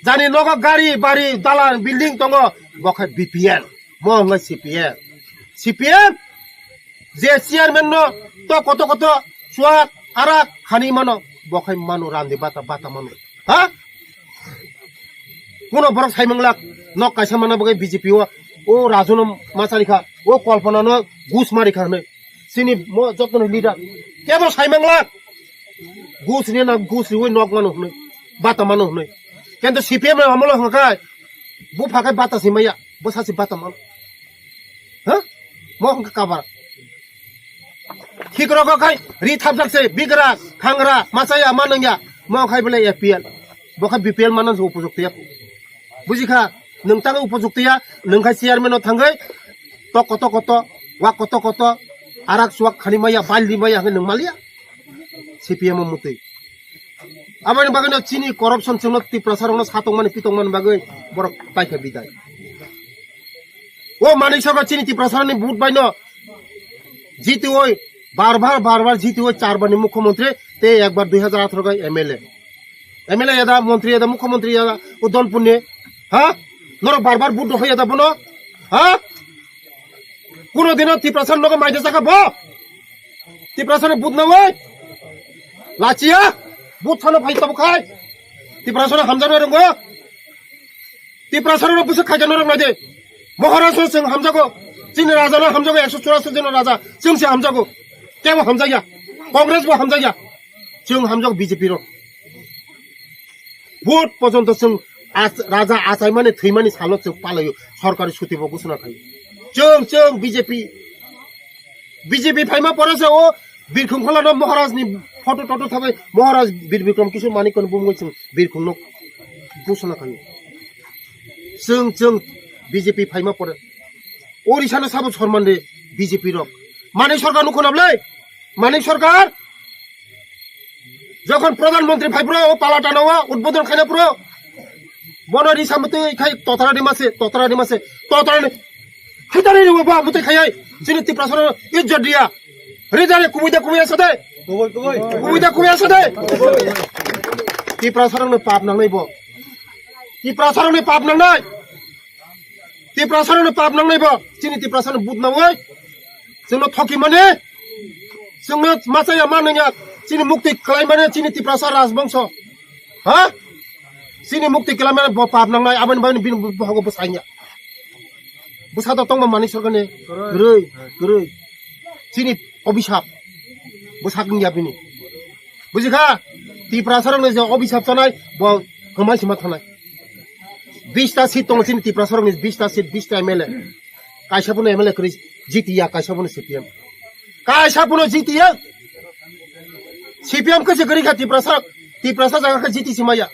Jani nogo gari, bari, dalan, building tongo, bo khai B P L. Mo hwnkhe C P M. C P M, je chairman no to koto koto chuak arak khani mano, bo khai mano randi bata, bata mano. Ha? Kuno borok saimanglak, nok kaisa mana bagwi B J P o, o Raju no machari kha, o Kalpana no gus mari kha hwnwi. Chini mo joto ni leader. Kebo saimanglak. Gus ni na gus riwi nok mano hwnwi. Bata mano hwnwi. Kento C P M amolo hwnkhai. Bupha khe bata si maya. Bwsa si bata mano. Ha? Mo hwnkha kabar. Khikrok o khai ri thapjak se, bigra, khangra, machaya, manwngya. Mo khai bole A P L. Bo khai B P L manan se upojukti ya. Buji kha, nwng tang upojukti ya, nwng khai chairman o thangwi, to koto koto, wa koto koto, arak chuak khani maya, bal di maya, hwnwi nwng maliya. C P M o mutwi. Aboni bagwi no chini corruption chwngno Tiprasa rokno satokmani pitokmani bagwi borok paikha bidai. O Manik Sarkar chini Tiprasarani vote bai no jitioi, bar bar, bar bar jitioi, char bar ni mukhyamantri tei ekbar dui hajar atharo gai M L A. M L A yada, montri yada, mukhyamantri yada, o Donpurni, ha? Norok bar bar vote rokha yada bono, ha? Kuno dino Tiprasa nogo maida saka bo? Tiprasani vote nawi? Lachiya? Vote sano phai tabo khai? Tiprasano hamjaknai rwngo? Tiprasarokno bwswk khaikhe norok naidi. Maharajno chwng hamjago. Chini rajano hamjago, ekso churasi jona raja. Chwng se hamjago. Kebo hamjakya. Congress bo hamjakya. Chwng hamjago B J P rok. Vote porjonto chwng ach-, raja achaimani thwimani salo chwng palaio. Sorkari suti bo ghosona khaio. Chwng, chwng B J P. B J P phaima pore se o Birkhung Khola no Maharaj ni photo toto thabai Maharaj Bir Bikram Kishore Manik no bumui chwng Birkhung no ghosona khaio. Chwng, chwng B J P phaima pore. Odisha no sabo sorman de B J P rok. Manik Sarkar nukho na bwlai? Manik Sarkar? Jokhon Pradhan Mantri phai phro, o Palatano o udbodhon khaina phro. Bono risa mutwi khai totara rima se, totara rima se, totara ni. Haitari ribo ba mutwi khayai. Chini Tiprasano ijjot diya. Rijani kubui da kubui asade. Kubui da kubui asade. Tiprasarokno pap nangnai bo. Tiprasarokno pap nangnai. Tiprasarokno pap nangnai bo. Chini Tiprasano but nangoi. Chwngno thoki mani. Chwngno machaya manwngya. Chini mukti kwlai mani chini Tiprasa rajbongso. Ha? Chini mukti kwlai mani bo pap nangnai. Aboni bagwi bini bohogo bwsanya. Bwsa do tongma Manik Sarkarni. Kwrwi, kwrwi. Chini obisap. Bwsakni ya bini. Bujikha? Tiprasarokni je obisap chanai bo kwmai sima thanai. Bista seat tongo chini Tiprasarokni, bista seat, bista M L A. Kaisa phano M L A kwrwi jitiya, kaisa phano C P M. Kaisa phano jitiya. C P M kwse kwrwi kha Tiprasarok. Tiprasa jaga khe jiti si maya.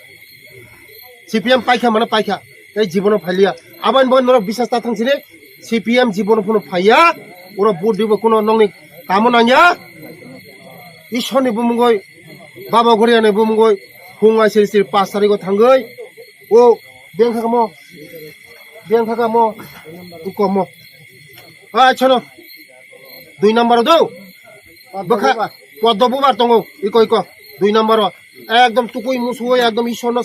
C P M paikha mane paikha. Tei jibono phailia. Aboni bo norok bisas ta thang sini. C P M jibono phano phaiya. Oro vote dibo kuno nongni kamo nangya. Ishorni bumungoi, Baba Goriani bumungoi, phung ai siri siri pas tarigo thangoi. O, beng kha kamo. Beng kha kamo. Ukomo. Ai, chono. Dui number do. Bwkha, poddo bubar tongo. Iko, iko. Dui number o. Ekdom tukui musui, ekdom Ishorno,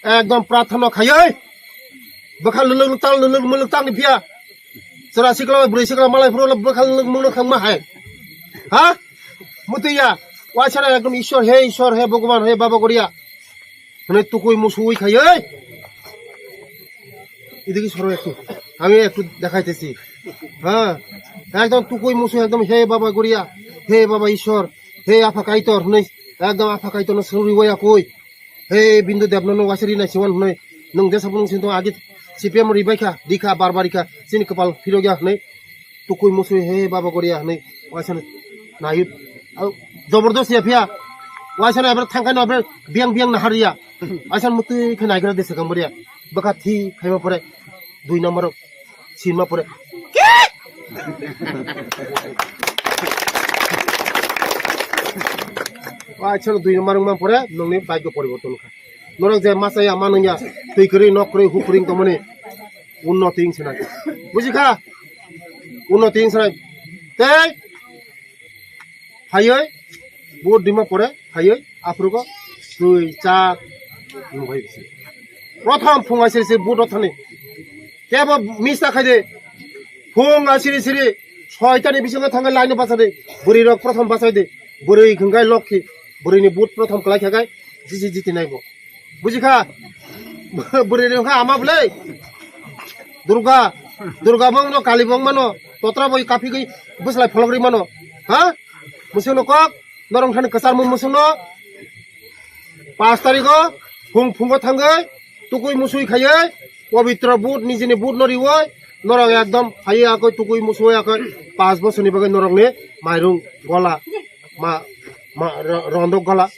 ekdom prarthana khaioi. Bwkha luluk luktal, luluk muluk tal ni phiya. Chwra sikla, bwrwi sikla, malai phuru bwkha luluk muluk thangma hai. Ha? Mutuya. Waisana ekdom Ishor, he Ishor, he Bhagwan, he Baba Goria. Hwnwi tukui musui khaioi. Idiki soro ektu. Ami ektu dekhai tesi. Ha. Ekdom tukui musui ekdom, he Baba Goria, he Baba Ishor, he Apha Kaitor hwnwi ekdom Apha Kaitorno swrwi waya koi. He Bindu Debno no waisa rinai siwan hwnwi. Nwng desa phunung sinto agi C P M ribai kha, dikha, bar bar kha, chini kwpal phirok ya hwnwi. Tukui musui he Baba Goria hwnwi waisa nayu. Au, jabardast ya phiya. Waisa na abra thangkai no abra biang biang nahar ya. Waisa mutui khe naigra desa kambaria. Bwkha thi khaima pore dui number sinma pore. Waisa dui number wngma pore nongni bike poriborton kha. Norok je masa ya manung ya, twi kwrwi, nok kwrwi, huk kwrwi tongmani unnoti wng sinai. Buji kha? Unnoti wng sinai. Tei phaioi, vote dima pore, phaioi, aphurugo twi, char, nungbai bisi. Prothom phung asiri siri vote rok thani. Kebo mista khai de. Phung asiri siri, soitani bisingo thangwi line bachadi. Bwrwi rok prothom bachai de. Bwrwi hwnkhe lokhi. Bwrwini vote prothom kwlai khakai, jisi jiti nai bo. Buji kha? Bwrwi rwng kha ama bwlai. Durga, Durga bong no, Kali bong mano, totra boi kaphigwi bwslai phologri mano. Ha? Musung no kok, norong thani kwchar mung musung no. Pas tarigo, phung phungo thangwi, tukui musui khaiwi, pobitro but, nijini but no riwi, norok ekdom phaiwi akoi tukui musui akoi, pas bosor ni bagwi norok ni mairung gola, ma, ma, ro-, rondok gola.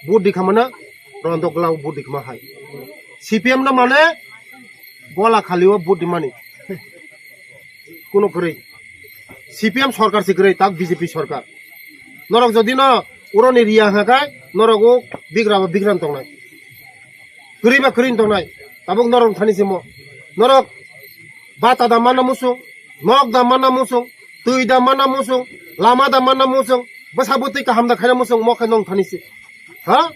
Vote di khamana, rondok glao vote di khama hai. C P M no mane gola khali o vote di mani. Kuno kwrwi. C P M sorkar se kwrwi, tak B J P sorkar. Norok jodi no uroni riya hakai, norok o bigra ba bigra tongnai. Kwrwi ba kwrwi tongnai. Tabuk norok thani se mo. Norok bata da mana musung, nok da mana musung, twi da mana musung, lama da mana musung, bwsa bwtwi kaham da khaina musung, mo khe nong thani se. Ha?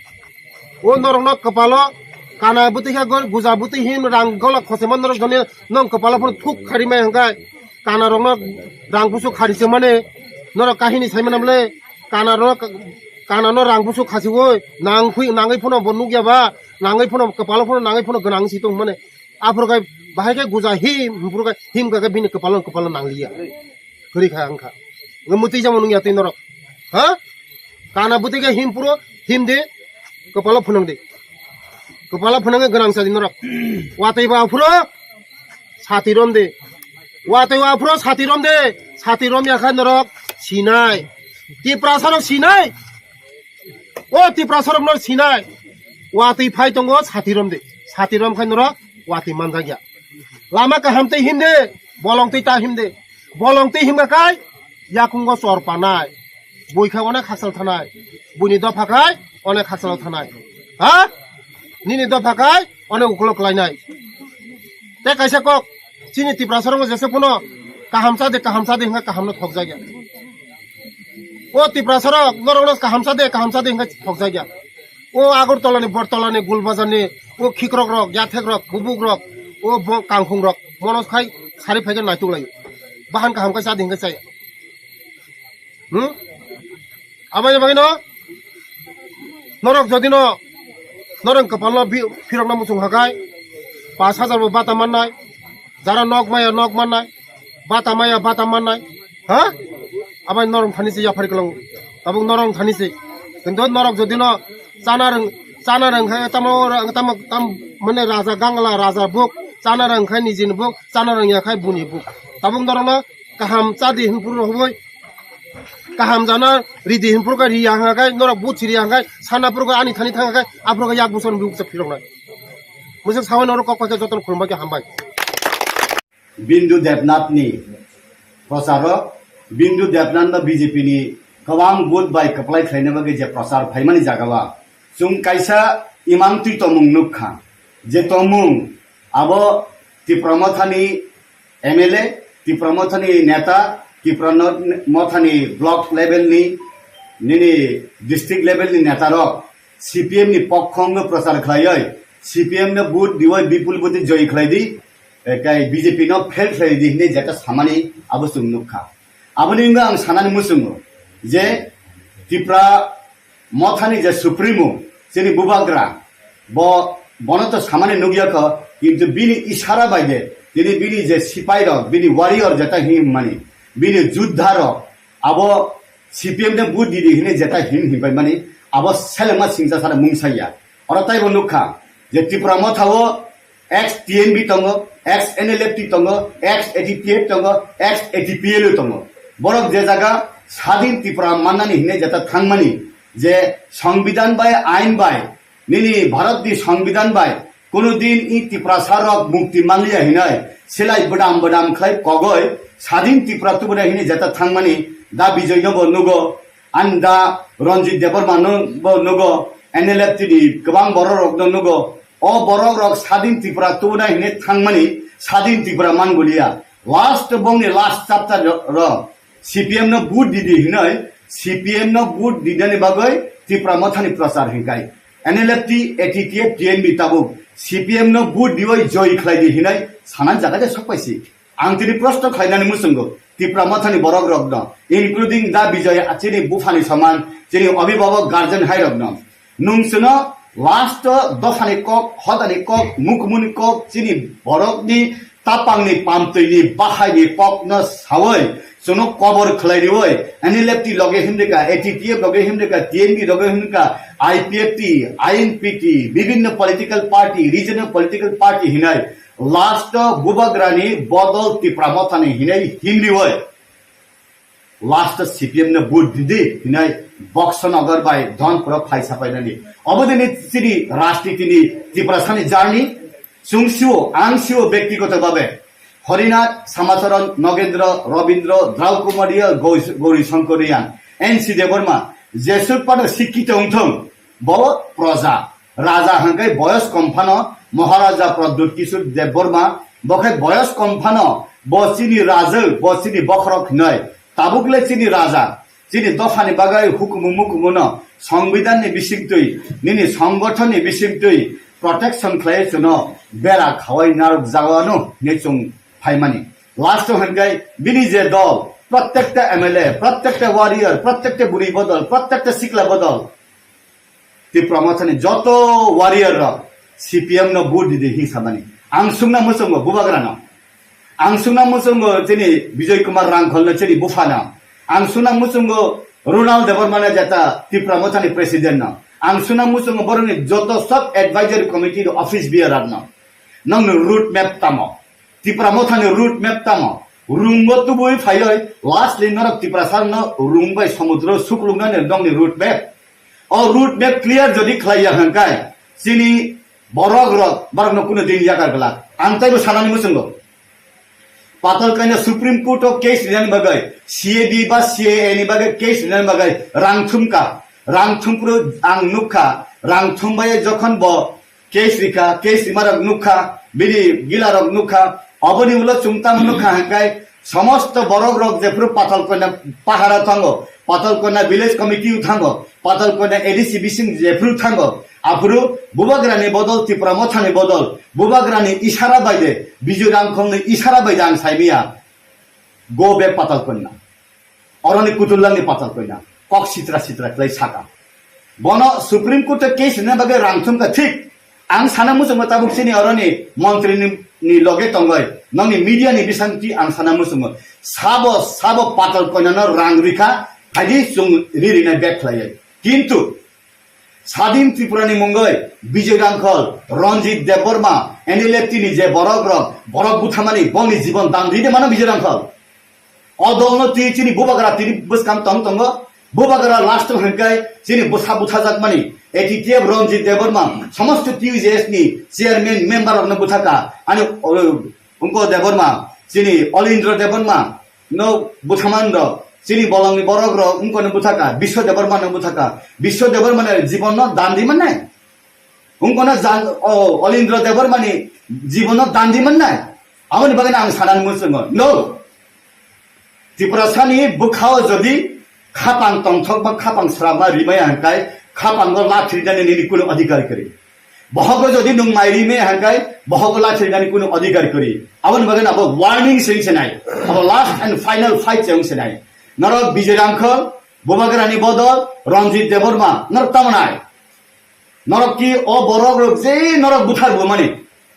O norokno kwpalo kana bwtwi khe gol, guja bwtwi hin rang gola khosema norok jani nong kwpalo phano thuk khari mai hwnkhe kana rokno rang busu khari se mani norok kahini sai mano bole kana rok kana no rang busu khasi oi nang phui nangwi phano bo nukya ba nangwi phano kwpalo phano nangwi phano gwnang si tong mani aphuru khe bahai khe guja him him phuru khe him khe bini kwpalo kwpalo nangliya. Kwrwi kha wngkha. Nge mutwi jamo nungya twi norok. Ha? Kana bwtwi khe him puro, him de. Kwpalo phunang de. Kwpalo phunang gwnang sadi norok. Watwi ba phuro, sati rom de. Watwi ba phuro, sati rom de. Sati rom ya kha norok sinai. Tiprasa rok sinai. O Tiprasa rok no sinai. Watwi phai tongo, sati rom de. Sati rom khai norok watwi manjak ya. Lama kaham tei him de. Bolong twi ta him de. Bolong twi himkha kai, yakungo chor panai. Bui kha onek haksal thanai. Buini dopha kai, onek haksal thanai. Ha? Nini dopha kai, onek ukolok klainai. Te kaisa kok, chini Tiprasa rok jese phano kaham cha de, kaham cha de hingkha kaham no thok jagya. O Tiprasa rok, norok no kaham cha de, kaham cha de hingkha thok jagya. O Agartala ni, Bortala ni, Gulbazar ni, o khikrok rok, yathek rok, bubuk rok, o bo kangkhung rok, mono khai sari phai khe naituk lai. Bahan kaham khe cha di hingkhe chaya. Hmm? Aboni bagwi no, norok jodi no, norok kwpal no bi-, phirok no muchung hakai, pash hajar bo bata mannai, jara nok maya nok mannai, bata maya bata mannai, ha? Abai norok thani se yaphar kwlango. Tabuk norok thani se. Kintu norok jodi no chana rwng, chana rwng khe tamo, tamo, tam, mane raja gangla, raja buk, chana rwng khe nijini buk, chana rwng ya khe buni buk. Tabuk norok no kaham cha di hin phuru rw hubui. Kaham jana ridi hin purka ri yang kai, norok but siri yang kai, sana purka ani thani thang kai, apro yak buson buk chak phirok nai. Musa sawi norok kok pakai joton khulumba ke hambai. Bindu Debnath ni procharo, Bindu Debnath no B J P ni kwbang vote bai kwplai khlaina bagwi je prochar phaimani jaga o chwng kaisa imang twi tongmung nukha, je tongmung abo Tipra Mothani M L A, Tipra Mothani neta, Tipra no-, Mothani block level ni, nini district level ni neta rok C P M ni pokhongo prochar khlaioi, C P M no vote dioi bipul boti joy khlai di, eh, kai B J P no fail khlai di hinwi jeta samani abo chwng nukha. Aboni wngwi ang sanani muchungo je Tipra Mothani je Supremo, chini Bubagra, bo, bono to samani nukya kho, kintu bini isara bai de, tini bini je sipai rok, bini warrior jeta hinmani, bini juddha rok, abo C P M de vote didi hinwi jeta hin hinpai mani, abo selengma singsa sara mungsaya. Oro taibo nukha je Tipra Motha o ex T N B tongo, ex N L F T tongo, ex A T P F tongo, ex A T P L O tongo. Borok je jaga sadin Tipra mannani hinwi jeta thangmani, je Songbidan bai, ain bai, nini Bharat ni Songbidan bai, kuno din i Tiprasa rok mukti manliya hinwi, silai bwdam bwdam khlai kogoi, sadin Tipra tubunai hinwi jeta thangmani, da Bijoy no bo nugo, ani da Ranjit Debbarma no bo nugo, N L F T ni kwbang borok rok no nugo, o borok rok sadin Tipra tubunai hinwi thangmani, sadin Tipra manguliya. Last bongni last chapter ro, ro. C P M no vote didi hinoi, C P M no vote didani bagoi Tipra Mothani prochar hinkai. N L F T, A T T F, T N B tabuk C P M no vote dioi joy khlai di hinoi sanan jaga de sokpaisi. Ang tini prosto khlainani muchungo Tipra Mothani borok rok no, including da Bijoy chini buphani soman, chini abhibhabok guardian hai rok no. Nung chwngno last o dophani kok, hodani kok, mukmuni kok, chini borokni tapangni pamtwini bahaini kokno sawi chwngno kobor khlai riwi, N L F T loge himrika, A T T F loge himrika, T N B loge himrika, I P F T, I N P T, bibinno political party, regional political party hinai last o Bubagrani bodol Tipra Mothani hinai himriwi. Last C P M no vote didi hinai Boxonagar bai Dhonpuro phai sapainani. Obodini chini rajniti ni Tiprasani journey chwng sio, ang sio bektigoto babe. Harinath, Samacharan, Nogendra, Rabindra, Draukumaria, Gauri Shankarian, N C Debbarma, jesuk pano sikkito wngthong, bo proja. Raja hwnkhe boyos kom phano Maharaja Pradyut Kishore Debbarma, bo khe boyos kom phano bo chini rajwk, bo chini bokhorok hinoi. Tabuk le chini raja, chini dophani bagwi hukumu mukumu no, Songbidan ni bisingtwi, nini songgothon ni bisingtwi protection khlai chwngno bera khawai narwk jagao no hinwi chwng phaimani. Last o hwnkhe bini je dol, prottekta M L A, prottekta warrior, prottekta bwrwi bodol, prottekta sikla bodol, Tipra Mothani joto warrior rok C P M no vote didi hinwi samani. Ang sungna muchungo Bubagra no. Ang sungna muchungo chini Bijoy Kumar Rangkhol no chini bupha no. Ang sungna muchungo Ronald Debbarma no jeta Tipra Mothani president no. Ang sungna muchungo borokni joto sub advisory committee office bearer no. Nongni road map tamo? Tipra Mothani road map tamo? Rungo tubui phaioi lastly norok Tiprasa no rung bai somudro sukluknani nongni road map. O road map clear jodi khlaiya hwnkai chini borok rok borokno kuno din yakar glak. Ang taibo sanani muchungo. Patalkoina Supreme Court o case rinani bagwi, C A D ba C A A ni bagwi case rinani bagwi rang thumka. Rang thumpro ang nukha, rang thumbai jokhon bo case rikha, case rimarok nukha, bini gilarok nukha, oboni ulo chwng tamo nukha hwnkai, somosto borok rok jephru Patalkoina pahara thango, Patalkoina village committee thango, Patalkoina A D C bising jephru thango, aphuru Bubagrani bodol, Tipra Mothani bodol, Bubagrani isara baide, Bijoy Rangkholni isara baide ang saimiya, go back Patalkoina. Oroni kutullangni Patalkoina kok sitra sitra khlai saka. Bono Supreme Court o case rina bagwi rang thumkha thik. Ang sana muchungo tabuk chini oroni montri ni, ni loge tongoi, nongni media ni bisingtwi ang sana muchungo. Sabo, sabo Patalkoina no rang rikha, phaidi chwng ri rina back khlaioi. Kintu Sadin Tripura ni mungoi Bijoy Rangkhol, Ranjit Debbarma, N L F T ni je borok rok, borok buthamani bongni jibon dan ride mano Bijoy Rangkhol. O dolno twi chini bubagra tini bwskang tong tongo. Bubagra last hwnkhe chini bwsa buthajakmani A T T F Ranjit Debbarma, somosto T U J S ni chairman member rokno bwthaka. Ani, o, wngkha Debbarma, chini Olindra Debbarma no bwthamani rok, chini bolongni borok rok wngkha no bwthaka, Biswa Debbarma no bwthaka. Biswa Debbarma ni jibon no dan di mannai. Wngkha no jan, o, Olindra Debbarma ni jibon no dan di mannai. Aboni bagwi ang sanani muchungo. No. Tiprasani bwkhao jodi khapang tongthok ba khapang srama rimaya hwnkhe khapango lathi rinani nini kuno adhikar kwrwi. Bohogo jodi nwng mai rimaya hwnkhe bohogo lathi rinani kuno adhikar kwrwi. Aboni bagwi abo warning se wngse nai. Abo last and final fight se wngse nai. Norok Bijay Rangkhol, Bubagrani bodol Ranjit Debbarma, norok tamo nai. Norok ki o borok rok je norok buthar bo mani,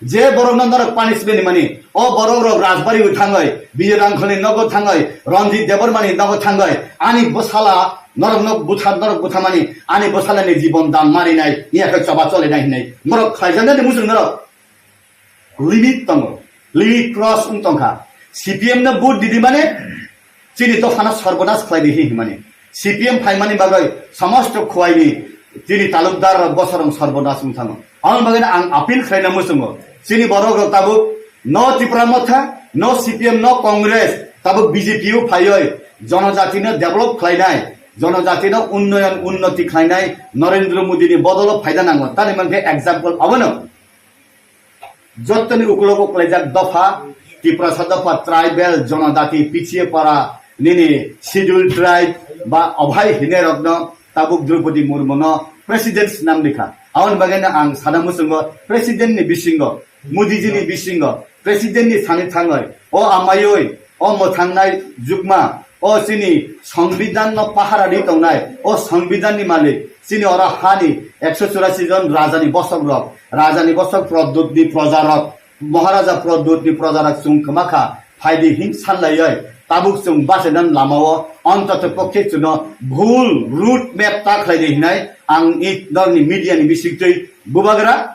je borok no norok punishment mani, o borok rok Rajbari o thangoi, Bijay Rangkhol ni nogo thangoi, Ranjit Debbarma ni nogo thangoi, ani bwsala norok no buthar, norok buthamani, ani bwsala ni jibon dan mari nai, iya khe choba chole nai hinai norok khlai jani de muchung norok. Limit tongo, limit cross wng tongkha. C P M no vote didi mane chini dophano sorbonas khlai di hinmani. C P M phaimani bagwi somosto khuaini chini talukdar rok bosorong sorbonas wng thango. Aboni bagwi ang appeal khlaina muchungo. Chini borok rok tabuk no Tipra Motha, no C P M, no Congress, tabuk B J P o phaioi jonojatino develop khlainai, jonojatino unnoyon unnoti khlainai Narendra Modi ni bodolo phaida nango. Tani mankhe example abono. Jottoni ukulok uklaijak dopha, Tiprasa dopha, tribal, jonojati, pichiye para, nini schedule tribe ba obhai hine rokno tabuk Draupadi Murmu no president swnam likha. Aboni bagwi no ang sana muchungo president ni bisingo, Modi ji ni bisingo, president ni sani thangoi, o amayoi, o mwthangnai jukma, o chini Songbidan no pahara ri tongnai, o Songbidan ni malik, chini oro hani ekso churasi jon raja ni bosok rok, raja ni bosok Pradyut ni proja rok, Maharaja Pradyut ni proja rok chwng kwma kha, phaidi hin sanlaioi, tabuk chwng bachainan lama o, ontoto pokhe chwngno bhul route map ta khlai di hinai ang i norni media ni bisingtwi bubagra.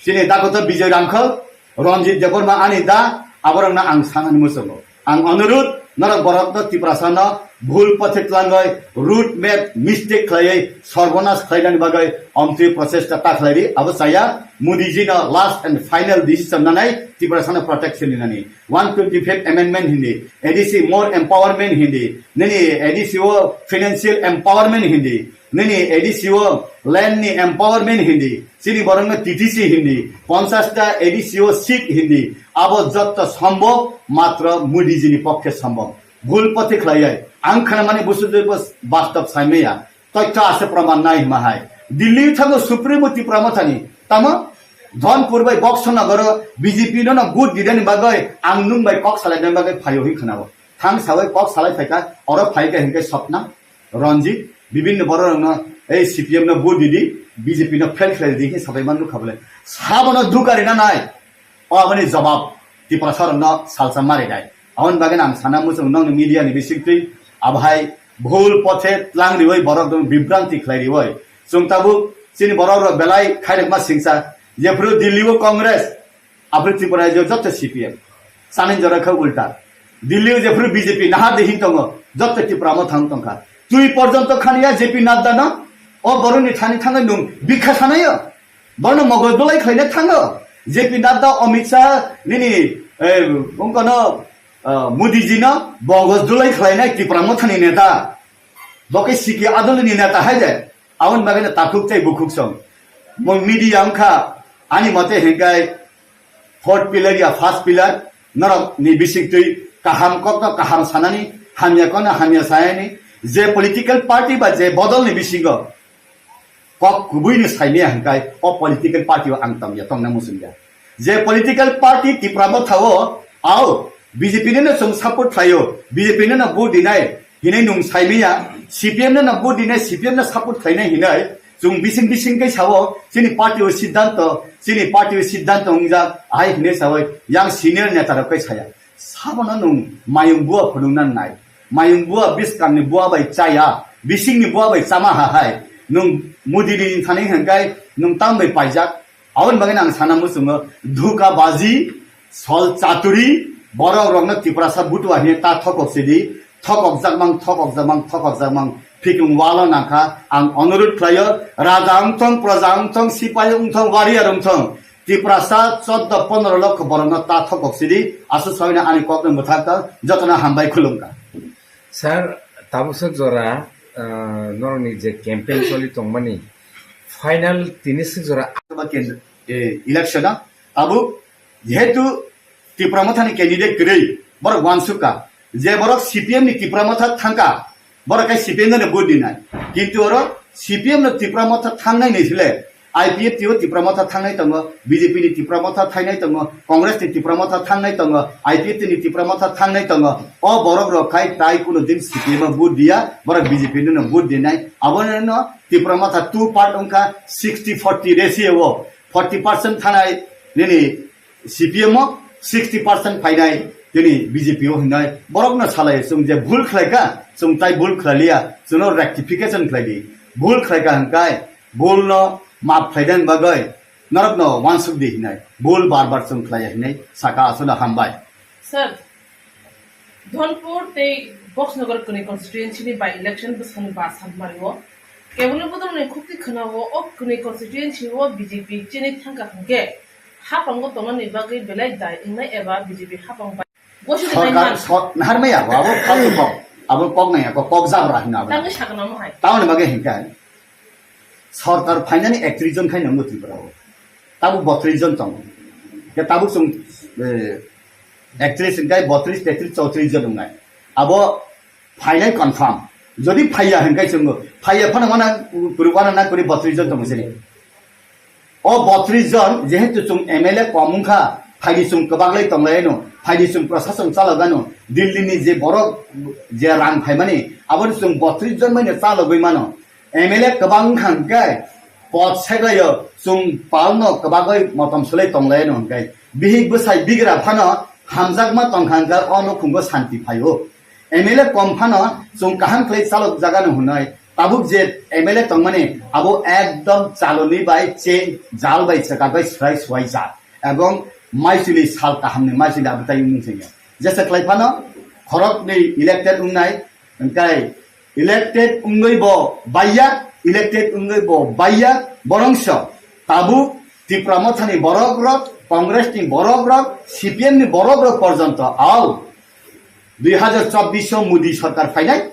Chini dakoto Bijay Rangkhol, Ranjit Debbarma ani da, aborokno ang sanani muchungo. Ang onurut, norok borokno Tiprasano bhul pothe tlangoi, route map mistake khlaiwi, sorbonas khlainani bagwi omtwi prochesta ta khlaidi, abo chaya, Modi ji no last and final decision nanai, Tiprasano protection ninani. One twenty-fifth amendment hindi, A D C more empowerment hindi, nini A D C o financial empowerment hindi, nini A D C o land ni empowerment hindi, chini borokno T T C hindi, ponchas ta A D C o seat hindi, abo jotto sombhob matro Modi ji ni pokkhe sombhob. Bhul pothe khlaiwi ang khnamani busu jebo bastob saimaya, toitho ase proman nai hima hai. Delhi thango Supremo Tipra Mothani, tamo Dhonpur bai Boxo Nogoro B J P no no vote didani bagwi ang nung bai kok salainani bagwi phaio hin khnao. Thang sawi kok salai phaikha, oro phaikha hinkhe Sopna, Ranjit, bibinno bororokno, ei C P M no vote didi, B J P no fail khlai di, hinwi sabai man nukha bole. Sabono dukarina nai, o aboni jobab Tiprasa rokno salsa mari nai. Aboni bagwi ang sana muchung nokni media ni bisingtwi, abohai bhul pothe tlang riwi borok rok bibranti khlai riwi. Chwng tabuk chini borok rok belai khairokma singsa, jephru Delhi o Congress, Aphuru Tripura rajyo joto C P M. Sani jora khe ulta. Delhi o jephuru B J P nahar de hin tongo, joto Tripura mo thang tongkha. Twi porjonto khaniya J P Nadda no, o boroni thani thangwi nung bikha sanayo. Bono mogol dulai khlaina thango. J P Nadda, Amit Shah, nini, eh, ungkono, eh, Modi ji no mogol dulai khlainai Tripura mo thani neta. Bo khe C K Adolini neta hai de. Aboni bagwi no takhuk tei bukhuk song. Mo media wngkha, ani mote hinkhe fourth pillar ya first pillar, norok ni bisingtwi kaham kokno kaham sanani, hamya kokno hamya sanani, je political party ba je bodol ni bisingo kok kubui ni saimaya hinkhe o political party o ang tongya, tongna muchungya. Je political party Tipra Motha o, ao, B J P no no chwng support khlaio, B J P no no vote dinai, hinwi nung saimaya, C P M no no vote dinai, C P M no support khlainai hinwi, chwng bising bising khe sao, chini party o siddhanto, chini party o siddhanto wngjak, ahai hinwi sao, yang senior neta rok khe saya. Sabono nung mayung bua phunukna nai, mayung bua bwskangni bua bai chaya, bisingni bua bai chama ha hai, nung Modi ni thani hwnkhai, nung tam bai paijak, Aboni bagwi ang sana muchungo, dhuka baji, sol chaturi, Borok rokno Tiprasa butua hini ta thokok sidi, thokok jakmang, thokok jakmang, thokok jakmang, phikung walo nangkha, ang onurut khlaio, raja wngthong, proja wngthong, sipai wngthong, warrior wngthong, Tiprasa choddo pondro lokho borokno ta thokok sidi, aswk sawi ani kokno mwthakka, jotono hambai khulumkha. Sir, tabuk swk jora, ah, norokni je campaign choli tongmani, final tini swk jora. Ba ken-, eh, election o tabuk jehetu Tipra Mothani candidate kwrwi, borok uansukha je borok C P M ni Tipra Motha thangkha, borok khe C P M no vote dinai. Kintu oro C P M no Tipra Motha thangnai ni sile I P F T o Tipra Motha thangnai tongo, B J P ni Tipra Motha thangnai tongo, Congress ni Tipra Motha thangnai tongo, I P F T ni Tipra Motha thangnai tongo. O borok rok khai tai kuno din C P M o vote diya, borok B J P no vote dinai. Abono Tipra Motha two part wngkha, sixty forty ratio o forty percent thanai nini C P M o, sixty percent phainai tini B J P o hinai borokno salai, chwng je bhul khlaikha, chwng tai bhul khlailiya, chwngno rectification khlaidi. Bhul khlaikha hwnkai bhulno map khlaidani bagwi norokno uansukdi hinai, bhul bar bar chwng khlaiya hinai saka, aswkno hambai. Sir, Dhonpur tei Boxnagar kwnwi constituency ni by election bwskangni ba sammario kebengni bodolni khukti khwnao o kwnwi constituency o B J P chini thangkha hwnkhe, hapango tongnani bagwi belai dai wngnai eba B J P hapang bai gosi Sorkar, wngnai man. Sor-, naharmaya bo, abo kok kok, abo kok naya kok, kok jabra hina abo. Tangwi saknamo hai. Tamoni bagwi hinkha, sorkar phainani ektrish jon khai nangno Tripura o. Tabuk botris jon tongo. Ke tabuk chwng, eh, ektrish hinkhe botris, tetris, chowtrish jon wngnai. Abo phainai confirm. Jodi phaiya hinkhe chwngno. Phaiya phano mana, kuri wana na kuri botris jon tongo sini. O botris jon, jehetu chwng M L A kom wngkha, phaidi chwng kwbaglai tonglaino, phaidi chwng prosasong chalogano, Delhi ni je borok je rang phaimani, aboni chwng botris jon maino chalogwi mano. M L A kwbang wngkha hwnkhe, pot seklaio, chwng palno kwbagwi motom swlai tonglaino hwnkhe, bihik bwsai bigra phano hamjakma tongkha hwnkhe, o nukhungo santi phaio. M L A kom phano chwng kaham khlai chalok jagano hwnwi, tabuk je M L A tongmani abo ekdom chaloni bai, che jal bai, chwkak bai swrai swai jak, ebong maisuli sal kahamni maisuli abo tai wngmung thangya. Jesa khlai phano khoroknwi elected wngnai, hwnkhe elected wngwi bo baiya, elected wngwi bo baiya, borongso tabuk Tipra Mothani borok rok, Congress ni borok rok, C P M ni borok rok porjonto au dui hajar chobbish o Modi sorkar phainai,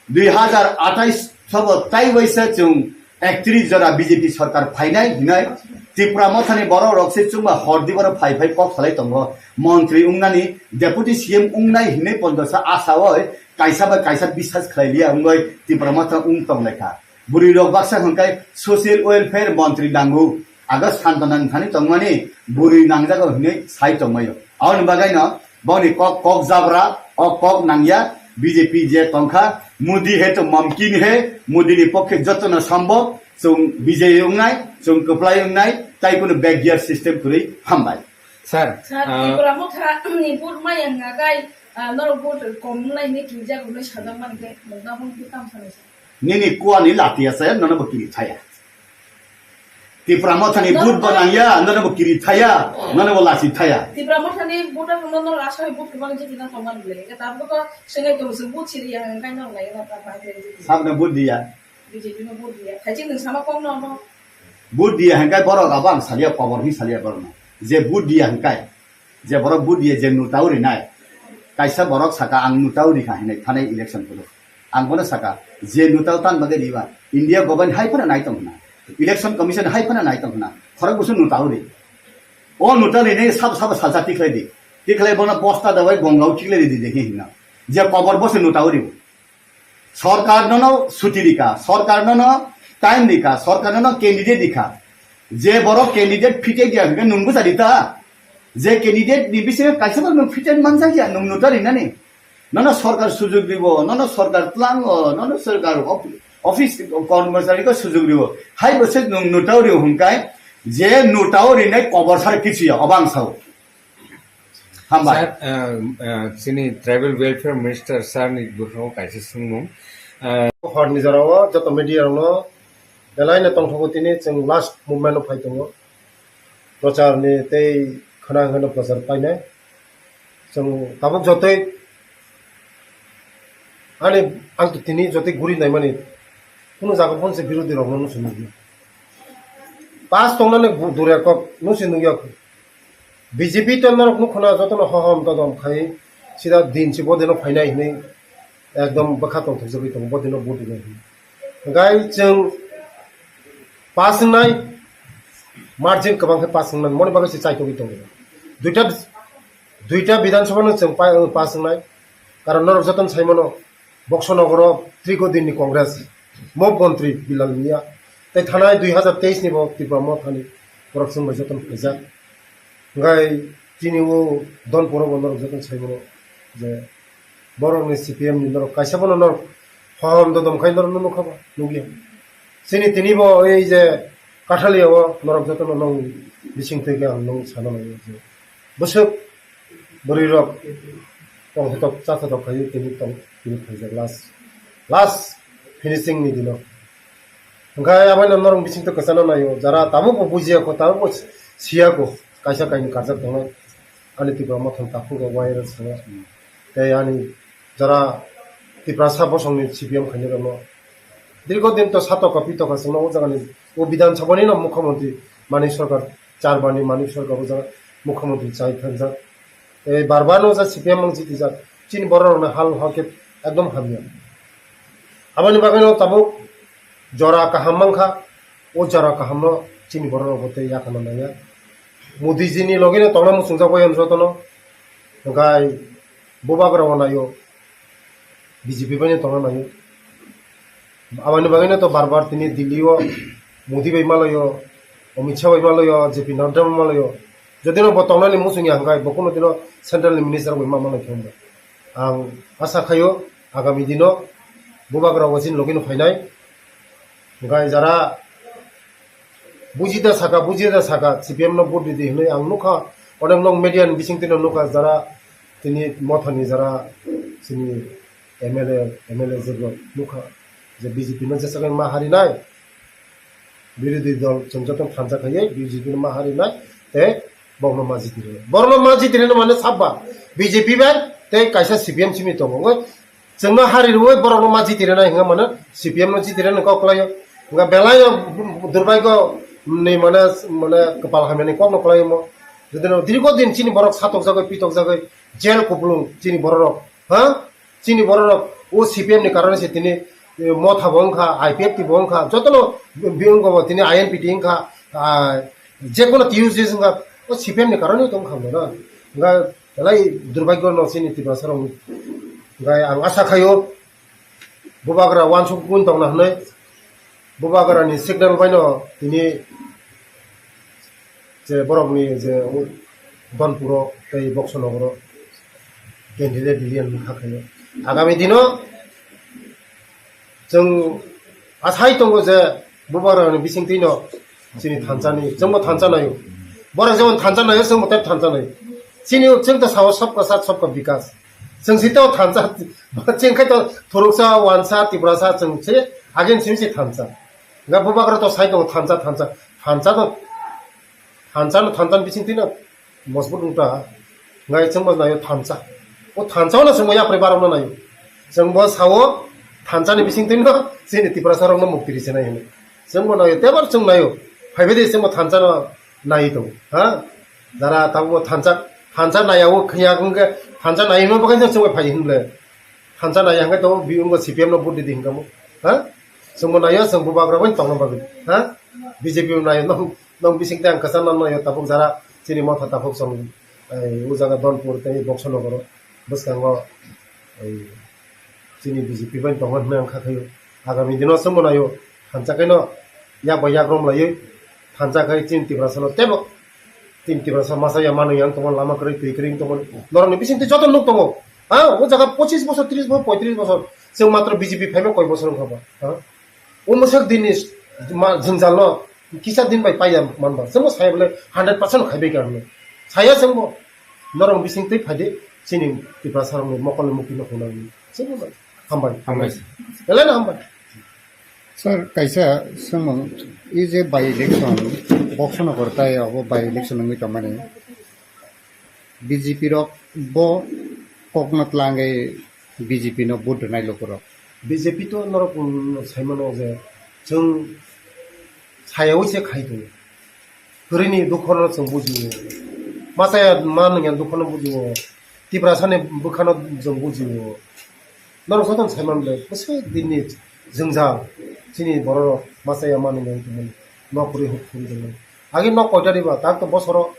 dui hajar athais sobo tai waisa chwng ektrish jora B J P sorkar phainai hinai Tipra Mothani borok rok se chwngba hordi boro phai phai kok salai tongo. Montri wngnani, Deputy C M wngnai hinwi pondosa asa oi kaisa bai kaisa biswas khlai liya wngwi Tipra Motha wng tong lai kha. Bwrwi rok baksa hwnkhe social welfare montri nango. Ago Santana thani tongmani bwrwi nangjago hinwi sai tongmaio. Aboni bagwino boni kok, kok jabra, o kok nangya, B J P je tongkha, Modi he to mumkin he, Modi ni pokhe jotono sambhav, chwng bijay wngnai, chwng kwplai wngnai, tai kunu backyard system kwrwi hambai. Sir, Sir, ah, Tipra Motha ni vote maya hwnkha kai, ah, norok vote kom wngnai hinwi twijak hwnwi sajak mankhe, nokna hwn khe tamo sanai sir. Nini kuani lati ase, nono bo kiri thaya. Tipra Mothani Nono vote bo nangya, nono bo kiri thaya, nono bo lasi thaya. Tipra Mothani voter no, no rasa hai vote kwbang jiti na tongma nukle. Ke tabuk to sengai to se vote siri ya, ngai no lai na ta bai te jiti. Sabna vote diya. B J P no vote diya. Thaichik nung sama kom no no. Vote diya hangkai borok abo ang salia, kobor hi salia borok no. Je vote diya hangkai. Je borok vote diya, je nota o rinai. Kaisa borok saka, "Ang nota o rikha," hinwi thanai election phuru. Ang bono saka, "Je nota o tan bagwi riba, India government hai phano nai tong hwna, Election Commission hai phano nai tong hwna, khorok busu nota o ri. O nota rinai sabo sabo salsa tikhlai di. Tikhlai bono bosta dawai gongao tikhlai di, di hinna. Je kobor bo se nota o ri." Sorkar nono suti rikha, sorkar nono time rikha, sorkar nono candidate rikha. Je borok candidate fitted ya hwnkhe nwng bwsa rita. Je candidate ni bisingo kaisa borok nwng fitted manjak ya, nwng nota rinani. Nono sorkar sujug ribo, nono sorkar tlango, nono sorkar op-, office kormochari ko sujug ribo. Hai bwswk nwng nota rio hwnkhe, je nota o rinai kobor sar kichu ya, obo ang sao. Hambai. Sir, ah, ah, chini Tribal Welfare Minister sir ni bwkhao kaisa swngmung. Ah, Hor ni jorao joto media rokno belai no tongthogo, tini chwng last movement o phai tongo. Prochar ni tei khwna hwno prochar painai. Chwng tabuk jotoi ani ang to tini jotoi guri naimani kunu jaga phone se birodhi rok no nusi nugya. Pass tongnani bu-, dure kok nusi nugya. B J P to norok nukhuna jotono hohom todom khai sida din si bodino phainai hinui ekdom bwkha tongthokjagwi tongo, bodino vote rinai hinui. Gai chwng pass wngnai, margin kwbang khe pass wngnai, moni bagwi se chaitogwi tongo. Duita, duita Bidhan Sabha no chwng pa-, pass wngnai, karon norok jotono saimano, Boksonogoro Triko Dinni Congress, Mop Montri Bilal Miya, tei thanai dui hazar teis ni bo Tripura Mothani borok chwng bai jotono phaijak. Hwnkhe chini o Donpuro bo norok jotono saimano je borokni C P M ni norok kaisa bono norok hohom dodom khai norokno nukha ba nukya. Chini tini bo ei je Kathalia o norok jotono nong bising twi khe ang nong sana nai je bwswk bwrwi rok tongthotok chathotok khai tini tong tini phaijak last last finishing ni dino. Hwnkhe abono norok bising twi kwchana naio, jara tabuk bo bujiya kho, tabuk bo siya kho, kaisa kainwi karjak tongnai. Ani Tipra Mothani takhuk rok wai rok swngo. Tei ani jara Tiprasa bosongni C P M khainai rokno dirgo din to satoka pitoka chwngno o jagani o Bidhan Sabha ni no Mukhyamantri Manik Sarkar, char bani Manik Sarkar o jaga Mukhyamantri chai thangjak. Tei bar bar no ja C P M mang jitijak. Chini borok rokno hal hal khe ekdom hamya. Aboni bagwi no tabuk jora kaham mankha, o jora kahamno chini borok rok bo tei yakarna nangya. Modi ji ni logi no tongna muchungjak bai jotono, hwnkhe bubagra o naio, B J P bai no tongna naio. Aboni bagwi no to bar bar tini Delhi o Modi bai malaio, Amit Shah bai malaio, J P Nadda bai malaio. Jodi no bo tongnani muchungya hwnkhe bo kuno dino central ni minister bai ma manai khe hwnba. Ang asa khaio agami dino bubagra o chini logi no phainai. Hwnkhe jara bujida saka, bujida saka, C P M no vote ridi hinui ang nukha. Onek nok media ni bising twi no nukha, jara tini Mothani jara chini M L A, M L A jwk rok nukha je B J P no jesa khe ma harinai. Birodhi dol chwng joto thansa khaiwi B J P no ma harinai tei bokno ma jitiri. Borokno ma jitiri no mane sabba B J P bai tei kaisa C P M simi tongo. Chwngno hari rwui borokno ma jiti rwnai hwnka mano, C P M no jiti rwnai kok kwlaio. Hwnka belai no durbaiko ni mane, mane kwpal hamya ni kokno kwlaio mo. Jodi no dirgo din chini borok satokjagwi, pitokjagwi, jail kupulung chini borok rok, ha? Chini borok rok o C P M ni karone se tini, eh, Motha bo wngkha, I P F T bo wngkha, jotono bi-, bi wngkha bo tini I N P T wngkha, ah, jekono T U C S wngkha, o C P M ni karone tongkha mo na. Hwnka belai durbaiko no chini Tiprasa rok ni. Hwnka ang asa khaio, bubagra wansuk kun tongna hwnwi, bubagra ni signal bai no tini je borok ni je Donpuro tei Boksonogoro candidate release wngkha khaio. Agami dino chwng asai tongo je bubagra ni bising twi no chini thansa ni, chwngbo thansa naio. Borok jemon thansa naio, chwngbo tei thansa naio. Chini chwng ta sao sabka saath sabka bikas. Chwng si to thansa, chwng khai to thuruksa, wansa, Tiprasa, chwng si agin simi si thansa. Ga bubagra to sai tongo thansa, thansa, thansa to, thansa no, thansa ni bising twi no mojbut wngta. Ngai chwngbo naio thansa. O thansa no chwngbo yapri barok no naio. Chwngbo sao thansa ni bising twi no chini Tiprasa rok no mukti ri se nai hwnwi. Chwngbo naio, tebar chwng naio. Phaibai de chwngbo thansa no nai tongo, ha? Jara tabukbo thansa, thansa naiyago khwnya hwnkhe, thansa nai hwnma bagwi chwng bai phai hwn ble. Thansa naiya hwnkhe to biyungo C P M no vote ridi hwnkha mo, ha? Chwngbo naio, chwng bubagra bai tongna bagwi, ha? B J P bo naio, nong, nong bising tei ang kwchang nang naio, tabuk jara chini Motha takhuk chwng, eh, o jaga Donpur tei Boksonogoro bwskango, eh, chini B J P bai tongo hwnwi ang kha khaio. Agami dino chwngbo naio, thansa khe no yak bai yak rom laiwi thansa khai chini Tiprasa no tebo. Chini Tiprasa masa ya mano yang tongmani lama kwrwi twi kwrwi tongmani. Norokni bising twi joto nuk tongo. Ha, o jaga pochis bosor, tris bosor, poitris bosor. Chwng matro B J P phaima koi bosor wngkha ba. Ha? O mwsak dinni ma-, jwngjal no kisa din bai paiya manba. Chwngbo saya bole hundred percent khai bai ka hwnwi. Saya chwngbo. Norok bising twi phaidi chini Tiprasa rokni mokolni mukti no hwnwi. Chwngbo hambai. Hambai. Belai no hambai. Sir, kaisa swngmung, i je by election, Boksonogor tai abo by election wngwi tongmani. B J P rok bo kokno tlangwi B J P no vote rwnai lukurok. B J P to norok, um, saimano je chwng sayawi se khai tongo. Kwrwini dukhono chwng bujio. Machaya manwngya dukhono bujio. Tiprasani bwkhano chwng bujio. Norok jotono saiman le bwswk dinni jwngjal chini bororok machaya manwngya wngtongmani. Nok kwrwi huk phuri tongmani. Agi nok koita riba, tak to bosoro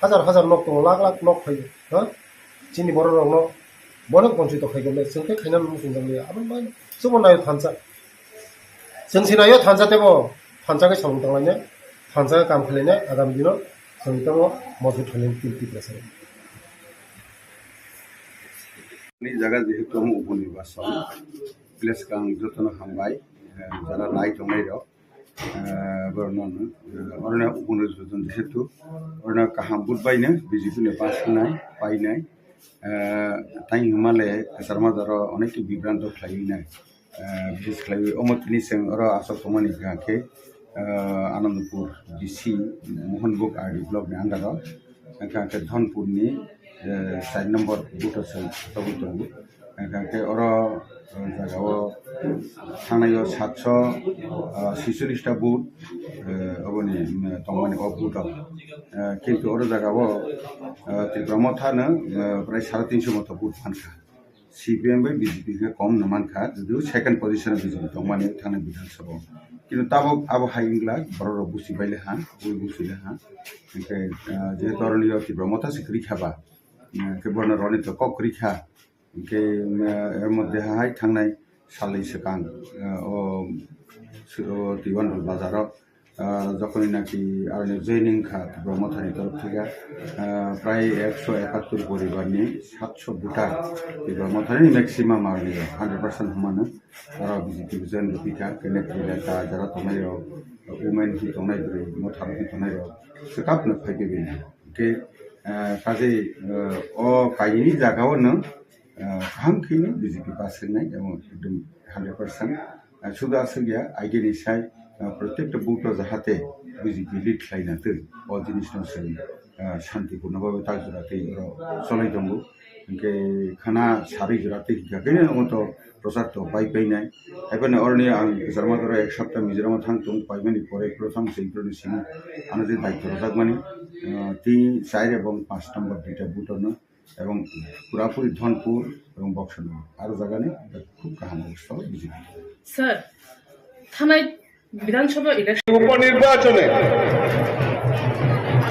hajar hajar nok tongo, lakh lakh nok phaio, ha? Chini bororokno bono bonchito khai khe chwng khe khaina muchung jakliya. Abo bai chwngbo naio thansa. Chwng se naio thansa tebo thansa khe samung tanglainai, thansa khe kam khlainai, agam dino chwng tamo mojot khlainai tin Tiprasa. Ni jaga jehetu omo uponirbachon, village kang jotono hambai, eh, jara nai tongnai rok. Eh, borokno, eh, oroni uponirbachon jehetu, oroni kaham vote baino B J P ni pass wngnai, painai. Eh, tei hwnmale kwchar majaro onek bibranto khlaiwi nai. Eh, bises khlaiwi omo tini chwng oro aswk tongmani hwnkha khe, eh, Anandpur D C Mohanbug R D block ni under o, hwnkha khe Dhonpur ni, eh, char number booth o chwng tobwi tongo. Hwnkha khe oro, eh, jagao thangnai o satso, eh, sicholish ta booth, eh, oboni, mm, tongmani o booth o. Eh, kintu oro jagao, eh, Tripura Motha no, eh, prai sare tinso moto booth mankha. C P M bai B J P khe kom no mankha, judiu second position o B J P tongmani thangnai Bidhan Sabha o. Kintu tabuk abo hai wngla borok rok busi baile ha, bui busi le ha. Hwnkhe, eh, jehetu oroni o Tripura Motha se kwrwi kha ba, eh, khe borno roni to kok kwrwi kha. Hwnkhe, eh, er moddhe hai thangnai salni swkang, eh, o, o Twiwanrul bazar o, eh, jokhoni naki aroni joining kha Tripura Mothani torof theke, eh, prai ekso ekattor poribar ni satso voter Tripura Mothani maximum aroni hundred percent humano aro B J P join rwphi kha, kene twi lai ta jara tongnai rok, women hi tongnai bwrwi, motha rok hi tongnai rok swkap no phai khe bini. Hwnkhe, eh, kaje, eh, o kaini jaga o no, eh, kaham khe no B J P pass khe nai, abo ekdom hundred percent. Eh, sudu aswk ya, aigeni sai, eh, protekta vote o jahate B J P lead khlai na twi, o jinis no chwng, eh, shanti purno bhabe tak jora twi oro cholai tongo. Hwnkhe khana sari jora twi hwnkha khe no omo to prochar to pai painai. Haiphano oroni ang kwchar ma khe ek sapta Mizoram o thang tongo, paimani pore prothom se ikroni simi ano je daityo rwjakmani, eh, tin, char ebong panch number duita voter no, ebong purapuri Dhonpur ebong Boksonogor aro jagani khub kaham obostha o B J P. Sir, thanai বিধানসভা ইলেকশন উপনির্বাচনে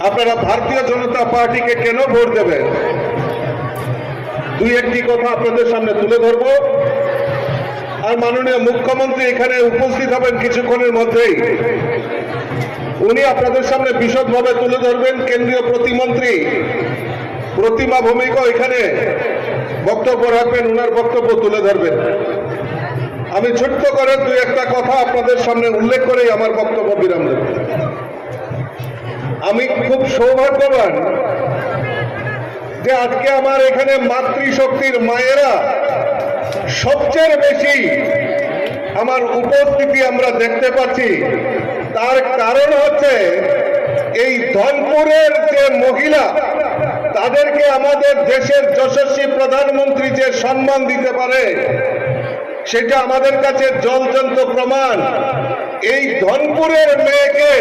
আপনারা ভারতীয় জনতা পার্টিকে কেন ভোট দেবেন? দুই একটি কথা আপনাদের সামনে তুলে ধরব। আর মাননীয় মুখ্যমন্ত্রী এখানে উপস্থিত হবেন কিছুক্ষণের মধ্যেই। উনি আপনাদের সামনে বিশদভাবে তুলে ধরবেন। কেন্দ্রীয় প্রতিমন্ত্রী প্রতিমা ভৌমিকও এখানে বক্তব্য রাখবেন, ওনার বক্তব্য তুলে ধরবেন। আমি ছোট্ট করে দুই একটা কথা আপনাদের সামনে উল্লেখ করেই আমার বক্তব্য বিরাম দেব। আমি খুব সৌভাগ্যবান যে আজকে আমার এখানে মাতৃশক্তির মায়েরা সবচেয়ে বেশি আমার উপস্থিতি আমরা দেখতে পাচ্ছি। তার কারণ হচ্ছে এই ধনপুরের যে মহিলা, তাদেরকে আমাদের দেশের যশস্বী প্রধানমন্ত্রী যে সম্মান দিতে পারে, সেটা আমাদের কাছে জ্বলজ্বন্ত প্রমাণ। এই ধনপুরের মেয়েকে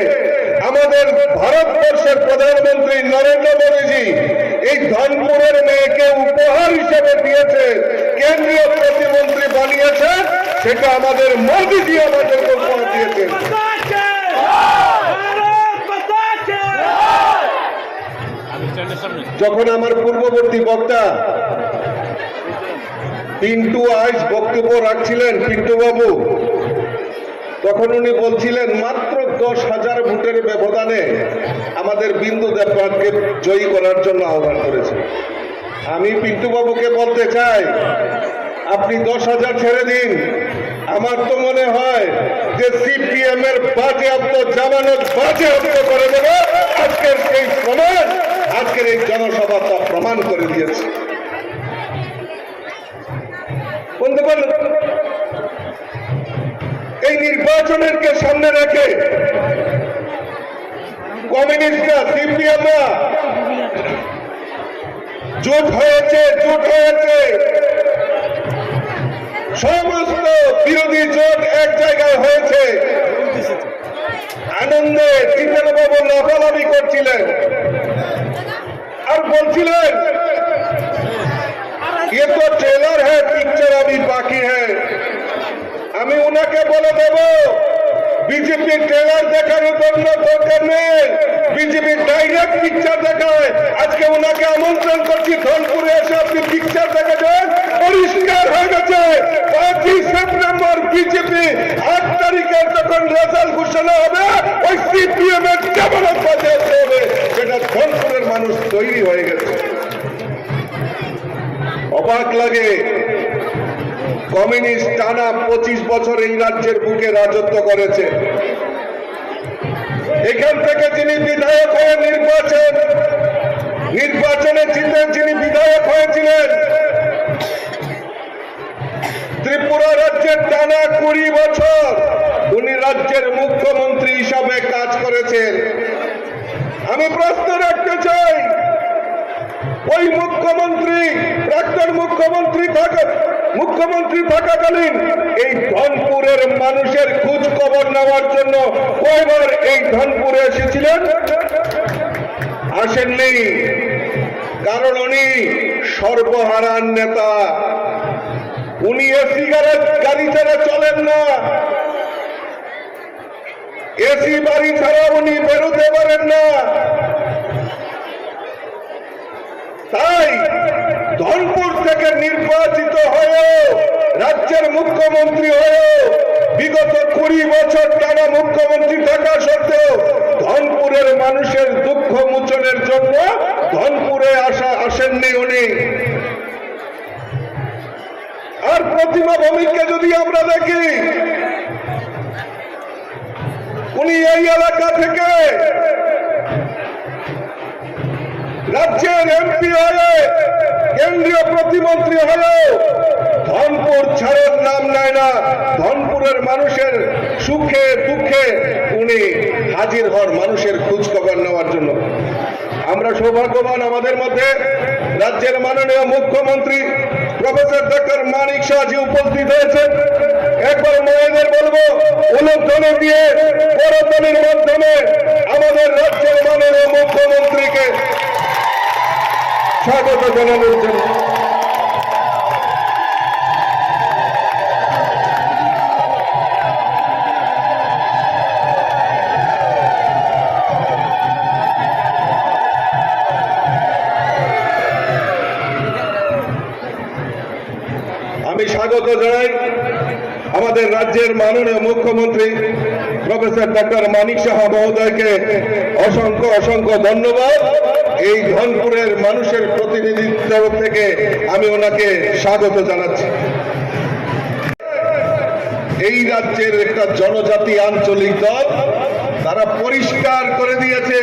আমাদের ভারতবর্ষের প্রধানমন্ত্রী নরেন্দ্র মোদীজি এই ধনপুরের মেয়েকে উপহার হিসেবে দিয়েছে, কেন্দ্রীয় প্রতিমন্ত্রী বানিয়েছে, সেটা আমাদের মোদীজি আমাদেরকে উপহার দিয়েছে। যখন আমার পূর্ববর্তী বক্তা পিন্টু আইচ বক্তব্য রাখছিলেন, পিন্টু বাবু, তখন উনি বলছিলেন মাত্র দশ হাজার ভোটের ব্যবধানে আমাদের বিন্দু দেবনাথকে জয়ী করার জন্য আহ্বান করেছে। আমি পিন্টু বাবুকে বলতে চাই, আপনি দশ হাজার ছেড়ে দিন, আমার তো মনে হয় যে সিপিএম এর বাজেয়াপ্ত জামানত বাজেয়াপ্ত করে দেবে। আজকের সেই প্রমাণ, আজকের এই জনসভা তা প্রমাণ করে দিয়েছে। বলতে পারলেন, এই নির্বাচনকে সামনে রেখে কমিউনিস্টরা, সিপিএমরা জোট হয়েছে, জোট হয়েছে, সমস্ত বিরোধী জোট এক জায়গায় হয়েছে। আনন্দে জিতেনবাবু লাফালাফি করছিলেন আর বলছিলেন, "ये तो ट्रेलर है, पिक्चर अभी बाकी है।" আমি ওনাকে বলে দেব, বিজেপি ট্রেলার দেখানোর কোনো দরকার নেই, বিজেপি ডাইরেক্ট পিকচার দেখায়। আজকে ওনাকে আমন্ত্রণ করছি, ধনপুরে এসে আপনি পিকচার দেখে যান, পরিষ্কার হয়ে গেছে। পাঁচই সেপ্টেম্বর বিজেপি আট তারিখের যখন রেজাল্ট ঘোষণা হবে, ওই সিপিএম এর জামানত বাজে আসতে হবে, সেটা ধনপুরের মানুষ তৈরি হয়ে গেছে। অবাক লাগে, কমিউনিস্ট টানা পঁচিশ বছর এই রাজ্যের বুকে রাজত্ব করেছে। এখান থেকে যিনি বিধায়ক হয়ে নির্বাচন, নির্বাচনে জিতে যিনি বিধায়ক হয়েছিলেন, ত্রিপুরা রাজ্যের টানা কুড়ি বছর উনি রাজ্যের মুখ্যমন্ত্রী হিসাবে কাজ করেছেন। আমি প্রশ্ন রাখতে চাই, ওই মুখ্যমন্ত্রী, প্রাক্তন মুখ্যমন্ত্রী থাকা, মুখ্যমন্ত্রী থাকাকালীন এই ধনপুরের মানুষের খোঁজ খবর নেওয়ার জন্য কয়বার এই ধনপুরে এসেছিলেন? আসেননি, কারণ উনি সর্বহারার নেতা। উনি এসি গাড়ি, গাড়ি ছাড়া চলেন না। এসি বাড়ি ছাড়া উনি বেরোতে পারেন না। তাই ধনপুর থেকে নির্বাচিত হয়েও, রাজ্যের মুখ্যমন্ত্রী হয়েও, বিগত কুড়ি বছর টানা মুখ্যমন্ত্রী থাকা সত্ত্বেও ধনপুরের মানুষের দুঃখ মোচনের জন্য ধনপুরে আসা, আসেননি উনি। আর প্রতিমা ভৌমিককে যদি আমরা দেখি, উনি এই এলাকা থেকে রাজ্যের এমপি হয়ে, কেন্দ্রীয় প্রতিমন্ত্রী হয়েও ধনপুর ছাড়ার নাম নেয় না। ধনপুরের মানুষের সুখে দুঃখে উনি হাজির হন মানুষের খোঁজ খবর নেওয়ার জন্য। আমরা সৌভাগ্যবান, আমাদের মধ্যে রাজ্যের মাননীয় মুখ্যমন্ত্রী প্রফেসর ডক্টর মানিক সাহাজি উপস্থিত হয়েছেন। একবার মায়েদের বলবো, উলুধ্বনি দিয়ে, করতালির মাধ্যমে আমাদের রাজ্যের মাননীয় মুখ্যমন্ত্রীকে স্বাগত জানানোর জন্য। আমি স্বাগত জানাই আমাদের রাজ্যের মাননীয় মুখ্যমন্ত্রী প্রফেসর ডক্টর মানিক সাহা মহোদয়কে। অসংখ্য অসংখ্য ধন্যবাদ। এই ধনপুরের মানুষের প্রতিনিধিত্ব থেকে আমি ওনাকে স্বাগত জানাচ্ছি। এই রাজ্যের একটা জনজাতি আঞ্চলিক দল, তারা পরিষ্কার করে দিয়েছে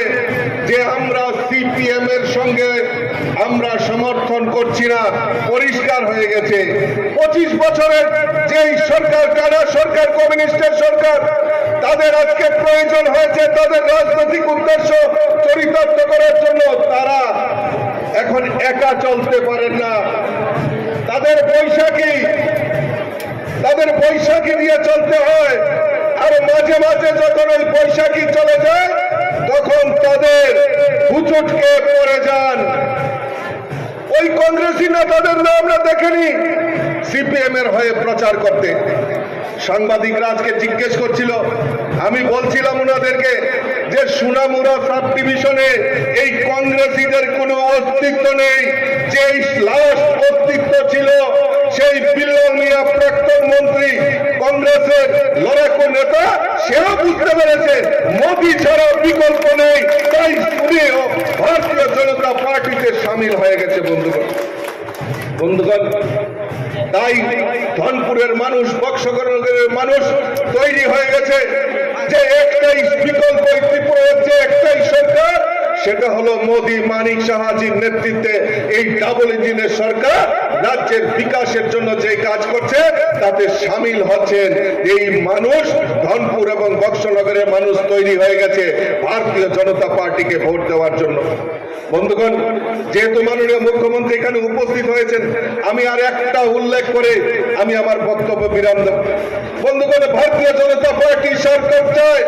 যে আমরা সিপিএম এর সঙ্গে আমরা সমর্থন করছি না। পরিষ্কার হয়ে গেছে, পঁচিশ বছরের যেই সরকার, কানা সরকার, কমিউনিস্টের সরকার, তাদের আজকে প্রয়োজন হয়েছে তাদের রাজনৈতিক উদ্দেশ্য চরিতার্থ করার জন্য। তারা এখন একা চলতে পারেন না। তাদের বৈশাখী, তাদের বৈশাখী নিয়ে চলতে হয়। আর মাঝে মাঝে যখন ওই বৈশাখী চলে যায়, তখন তাদের হুচুটকে পড়ে যান। ওই কংগ্রেসি নেতাদের না আমরা দেখিনি সিপিএম এর হয়ে প্রচার করতে। সাংবাদিকরা আজকে জিজ্ঞেস করছিল, আমি বলছিলাম ওনাদেরকে যে সুনামুরা সাব ডিভিশনে এই কংগ্রেসিদের কোনো অস্তিত্ব নেই। যেই লাস্ট অস্তিত্ব ছিল, সেই বিল্লাল মিয়া প্রাক্তন মন্ত্রী, কংগ্রেসের লড়াকু নেতা, সেও বুঝতে পেরেছে মোদি ছাড়া বিকল্প নেই, তাই উনিও ভারতীয় জনতা পার্টিতে সামিল হয়ে গেছে। বন্ধুগণ, বন্ধুগণ, তাই ধনপুরের মানুষ, বক্সনগরের মানুষ তৈরি হয়ে গেছে যে একটাই বিকল্প, এই ত্রিপুরা রাজ্যে একটাই সরকার, সেটা হলো মোদি, মানিক সাহাজির নেতৃত্বে এই ডাবল ইঞ্জিনের সরকার। রাজ্যের বিকাশের জন্য যে কাজ করছে, তাতে সামিল হচ্ছেন এই মানুষ। ধনপুর এবং বক্সনগরের মানুষ তৈরি হয়ে গেছে ভারতীয় জনতা পার্টিকে ভোট দেওয়ার জন্য। বন্ধুগণ, যেহেতু মাননীয় মুখ্যমন্ত্রী এখানে উপস্থিত হয়েছেন, আমি আর একটা উল্লেখ করে আমি আমার বক্তব্য বিরাম দেব। বন্ধুগণ, ভারতীয় জনতা পার্টি সরকার চায়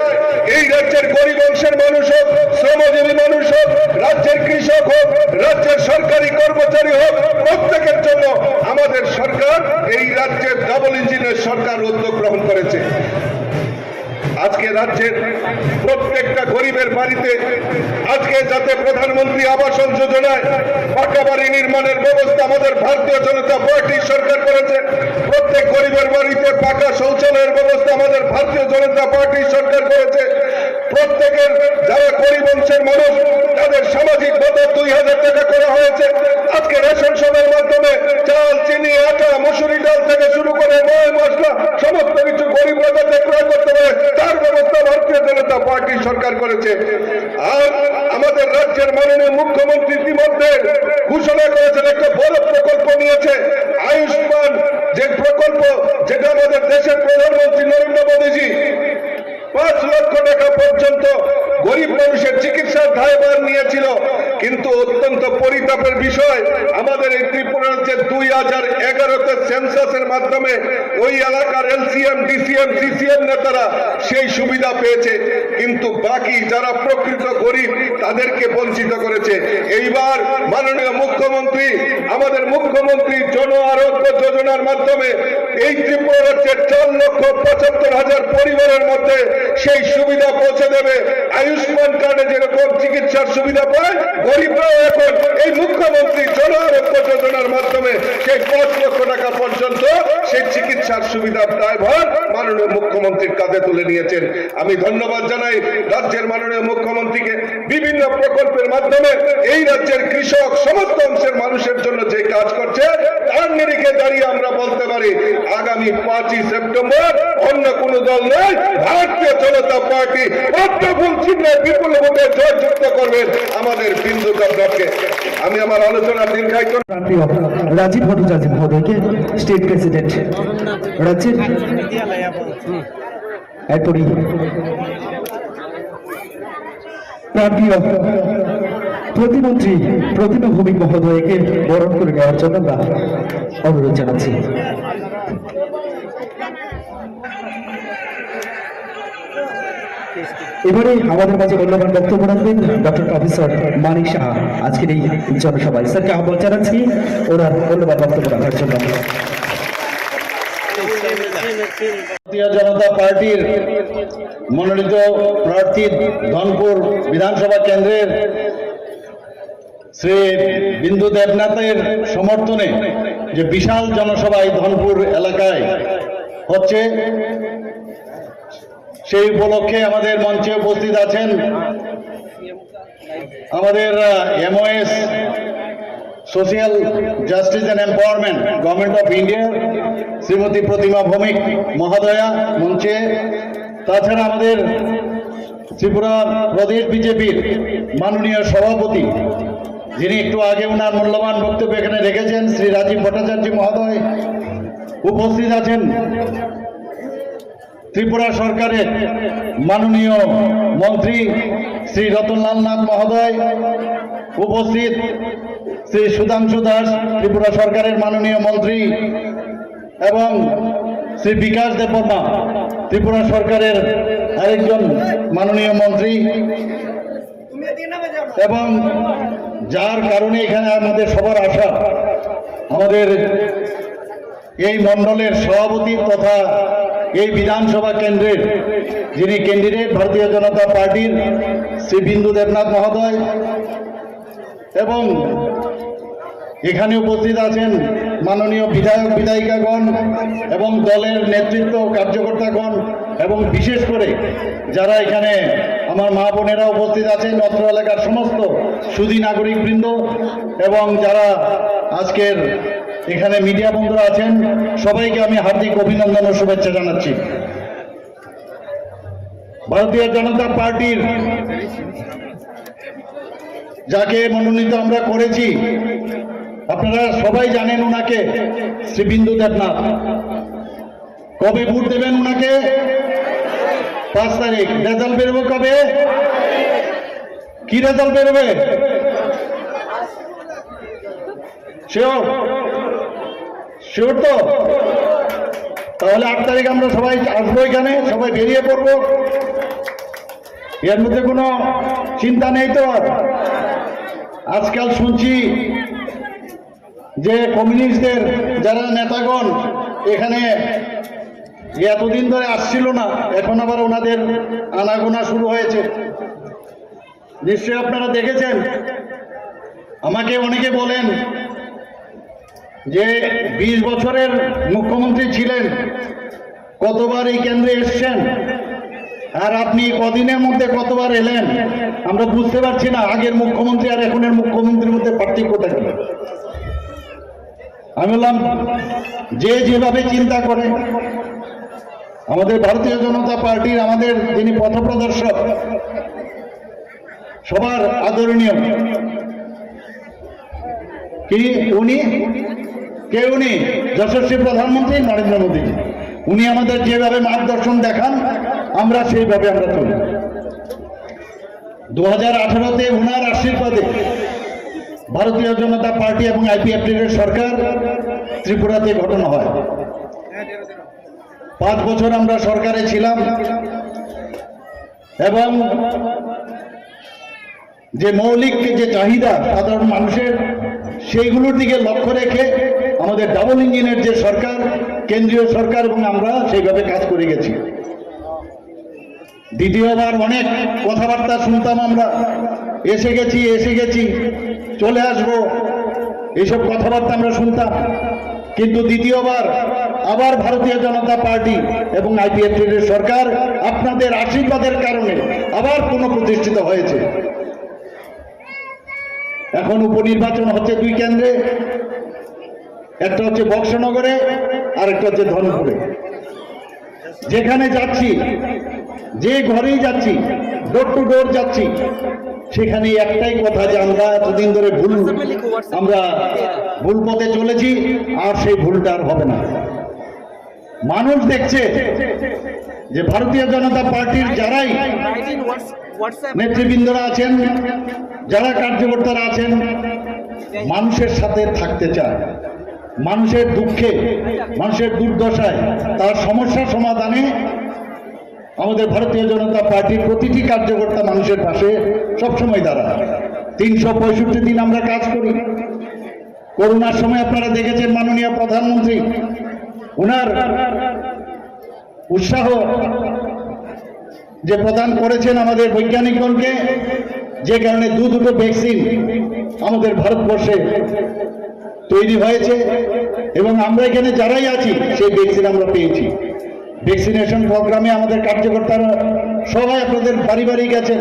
এই রাজ্যের গরিব অংশের মানুষ হোক, শ্রমজীবী মানুষ হোক, রাজ্যের কৃষক হোক, রাজ্যের সরকারি কর্মচারী হোক, প্রত্যেকের জন্য আমাদের সরকার, এই রাজ্যের ডাবল ইঞ্জিনের সরকার উদ্যোগ গ্রহণ করেছে। আজকে রাজ্যের প্রত্যেকটা গরিবের বাড়িতে আজকে যাতে প্রধানমন্ত্রী আবাসন যোজনায় পাকা বাড়ি নির্মাণের ব্যবস্থা আমাদের ভারতীয় জনতা পার্টি সরকার করেছে। প্রত্যেক গরিবের বাড়িতে পাকা শৌচালয়ের ব্যবস্থা আমাদের ভারতীয় জনতা পার্টি সরকার করেছে। প্রত্যেকের যারা গরিব অংশের মানুষ, তাদের সামাজিক ভাতা দুই হাজার টাকা করা হয়েছে। আজকে রেশন শপের মাধ্যমে চাল, চিনি, আটা, মুসুরি ডাল থেকে শুরু করে ময় মশলা সমস্ত কিছু গরিবরা যাতে ক্রয় করতে পারে, তার ব্যবস্থা ভারতীয় জনতা পার্টি সরকার করেছে। আর আমাদের রাজ্যের মাননীয় মুখ্যমন্ত্রী ইতিমধ্যে ঘোষণা করেছেন, একটা বড় প্রকল্প নিয়েছে, আয়ুষ্মান, যে প্রকল্প, যেটা আমাদের দেশের প্রধানমন্ত্রী নরেন্দ্র মোদীজি পাঁচ লক্ষ টাকা পর্যন্ত গরিব মানুষের চিকিৎসার দায়ভার নিয়েছিল। কিন্তু অত্যন্ত পরিতাপের বিষয়, আমাদের এই ত্রিপুরা রাজ্যে দুই হাজার এগারোতে সেন্সাসের মাধ্যমে ওই এলাকার এলসিএম, ডিসিএম, সিসিএম নেতারা সেই সুবিধা পেয়েছে, কিন্তু বাকি যারা প্রকৃত গরিব, তাদেরকে বঞ্চিত করেছে। এইবার মাননীয় মুখ্যমন্ত্রী, আমাদের মুখ্যমন্ত্রী জন আরোগ্য যোজনার মাধ্যমে এই ত্রিপুরা রাজ্যের চার লক্ষ পঁচাত্তর হাজার পরিবারের মধ্যে সেই সুবিধা পৌঁছে দেবে। আয়ুষ্মান কার্ডে যেরকম চিকিৎসার সুবিধা পায়, গরিবরাও এখন এই মুখ্যমন্ত্রী জন আরোগ্য যোজনার মাধ্যমে সেই পাঁচ লক্ষ টাকা পর্যন্ত সেই চিকিৎসার সুবিধার দায়ভার মাননীয় মুখ্যমন্ত্রীর কাঁধে তুলে নিয়েছেন। আমি ধন্যবাদ জানাই রাজ্যের মাননীয় মুখ্যমন্ত্রীকে। বিভিন্ন প্রকল্পের মাধ্যমে এই রাজ্যের কৃষক, সমস্ত অংশের মানুষের জন্য যে কাজ করছে, তার নিরিখে দাঁড়িয়ে আমরা বলতে পারি, আগামী পাঁচই সেপ্টেম্বর অন্য কোনো দল নয়, ভারতীয় জনতা পার্টি পদ্মফুল চিহ্নে বিপুল ভোটে জয়যুক্ত করবেন আমাদের বিন্দু দেবনাথকে। আমি আমার আলোচনা দীর্ঘায়িত প্রাণপ্রিয় রাজীব ভট্টাচার্য মহোদয়কে স্টেট প্রেসিডেন্ট, রাজ্যের এরপরই প্রাণপ্রিয় প্রতিমন্ত্রী প্রতিমা ভৌমিক মহোদয়কে বরণ করে নেওয়ার জন্য আমরা অনুরোধ জানাচ্ছি। এবারে আমাদের মাঝে মূল্যবান বক্তব্য রাখবেন ডক্টর প্রফেসর মানিক সাহা। আজকের এই জনসভায় স্যারকে আহ্বান জানাচ্ছি ওনার মূল্যবান বক্তব্য রাখার জন্য। ভারতীয় জনতা পার্টির মনোনীত প্রার্থী ধনপুর বিধানসভা কেন্দ্রের শ্রী বিন্দু দেবনাথের সমর্থনে যে বিশাল জনসভা এই ধনপুর এলাকায় হচ্ছে, সেই উপলক্ষে আমাদের মঞ্চে উপস্থিত আছেন আমাদের, ah, MOS, social justice and empowerment, government of India, Shrimati Pratima Bhowmik মহোদয়া মঞ্চে। তাছাড়া আমাদের ত্রিপুরা প্রদেশ বিজেপির মাননীয় সভাপতি, যিনি একটু আগে ওনার মূল্যবান বক্তব্য এখানে রেখেছেন, শ্রী রাজীব ভট্টাচার্য মহোদয় উপস্থিত আছেন। ত্রিপুরা সরকারের মাননীয় মন্ত্রী শ্রী রতনলাল নাথ মহোদয় উপস্থিত, শ্রী সুধাংশু দাস ত্রিপুরা সরকারের মাননীয় মন্ত্রী এবং শ্রী বিকাশ দেববর্মা ত্রিপুরা সরকারের আরেকজন মাননীয় মন্ত্রী এবং যার কারণে এখানে আমাদের সবার আশা, আমাদের এই মণ্ডলের সভাপতি তথা এই বিধানসভা কেন্দ্রের যিনি ক্যান্ডিডেট ভারতীয় জনতা পার্টির শ্রী বিন্দু দেবনাথ মহোদয় এবং এখানে উপস্থিত আছেন মাননীয় বিধায়ক বিধায়িকাগণ এবং দলের নেতৃত্ব কার্যকর্তাগণ এবং বিশেষ করে যারা এখানে আমার মা বোনেরা উপস্থিত আছেন, অত্র এলাকার সমস্ত সুধী নাগরিকবৃন্দ এবং যারা আজকের এখানে মিডিয়া বন্ধুরা আছেন, সবাইকে আমি হার্দিক অভিনন্দন ও শুভেচ্ছা জানাচ্ছি। ভারতীয় জনতা পার্টির যাকে মনোনীত আমরা করেছি, আপনারা সবাই জানেন ওনাকে, শ্রী বিন্দু দেবনাথ। কবে ভোট দেবেন ওনাকে? পাঁচ তারিখ। রেজাল্ট বেরোবে কবে? কি রেজাল্ট বেরোবে? শিওর? শিওর তো? তাহলে আট তারিখ আমরা সবাই আসবো এখানে, সবাই বেরিয়ে পড়বো। এর মধ্যে কোনো চিন্তা নেই তো আর? আজকাল শুনছি যে কমিউনিস্টদের যারা নেতাগণ এখানে এতদিন ধরে আসছিল না, এখন আবার ওনাদের আনাগোনা শুরু হয়েছে। নিশ্চয়ই আপনারা দেখেছেন, আমাকে অনেকে বলেন যে বিশ বছরের মুখ্যমন্ত্রী ছিলেন, কতবার এই কেন্দ্রে এসছেন, আর আপনি কদিনের মধ্যে কতবার এলেন, আমরা বুঝতে পারছি না আগের মুখ্যমন্ত্রী আর এখনের মুখ্যমন্ত্রীর মধ্যে পার্থক্যটা কি। আমি বললাম, যে যেভাবে চিন্তা করে, আমাদের ভারতীয় জনতা পার্টির আমাদের যিনি পথপ্রদর্শক, সবার আদরণীয়, কি উনি, কে উনি? যশস্বী প্রধানমন্ত্রী নরেন্দ্র মোদীজি। উনি আমাদের যেভাবে মার্গদর্শন দেখান, আমরা সেইভাবে আমরা চলি। দু হাজার আঠারোতে ওনার আশীর্বাদে ভারতীয় জনতা পার্টি এবং আইপিএফটির সরকার ত্রিপুরাতে গঠন হয়। পাঁচ বছর আমরা সরকারে ছিলাম এবং যে মৌলিক যে চাহিদা সাধারণ মানুষের, সেইগুলোর দিকে লক্ষ্য রেখে আমাদের ডাবল ইঞ্জিনের যে সরকার, কেন্দ্রীয় সরকার এবং আমরা সেইভাবে কাজ করে গেছি। দ্বিতীয়বার অনেক কথাবার্তা শুনতাম আমরা, "এসে গেছি, এসে গেছি, চলে আসবো", এইসব কথাবার্তা আমরা শুনতাম। কিন্তু দ্বিতীয়বার আবার ভারতীয় জনতা পার্টি এবং আইপিএফটির সরকার আপনাদের আশীর্বাদের কারণে আবার পুনঃপ্রতিষ্ঠিত হয়েছে। এখন উপনির্বাচন হচ্ছে দুই কেন্দ্রে, একটা হচ্ছে বক্সনগরে আর একটা হচ্ছে ধনপুরে। যেখানে যাচ্ছি, যে ঘরেই যাচ্ছি, ডোর টু ডোর যাচ্ছি, সেখানে একটাই কথা যে আমরা এতদিন ধরে ভুল, আমরা ভুল পথে চলেছি, আর সেই ভুলটা আর হবে না। মানুষ দেখছে যে ভারতীয় জনতা পার্টির যারাই নেতৃবৃন্দরা আছেন, যারা কার্যকর্তারা আছেন, মানুষের সাথে থাকতে চায়, মানুষের দুঃখে, মানুষের দুর্দশায়, তার সমস্যা সমাধানে আমাদের ভারতীয় জনতা পার্টির প্রতিটি কার্যকর্তা মানুষের পাশে সবসময় দাঁড়ায়। তিনশো পঁয়ষট্টি দিন আমরা কাজ করি। করোনার সময় আপনারা দেখেছেন মাননীয় প্রধানমন্ত্রী ওনার উৎসাহ যে প্রদান করেছেন আমাদের বৈজ্ঞানিকগণকে, যে কারণে দু দুটো ভ্যাকসিন আমাদের ভারতবর্ষে তৈরি হয়েছে এবং আমরা এখানে যারাই আছি সেই ভ্যাকসিন আমরা পেয়েছি। ভ্যাকসিনেশন প্রোগ্রামে আমাদের কার্যকর্তারা সবাই আপনাদের বাড়ি বাড়ি গেছেন।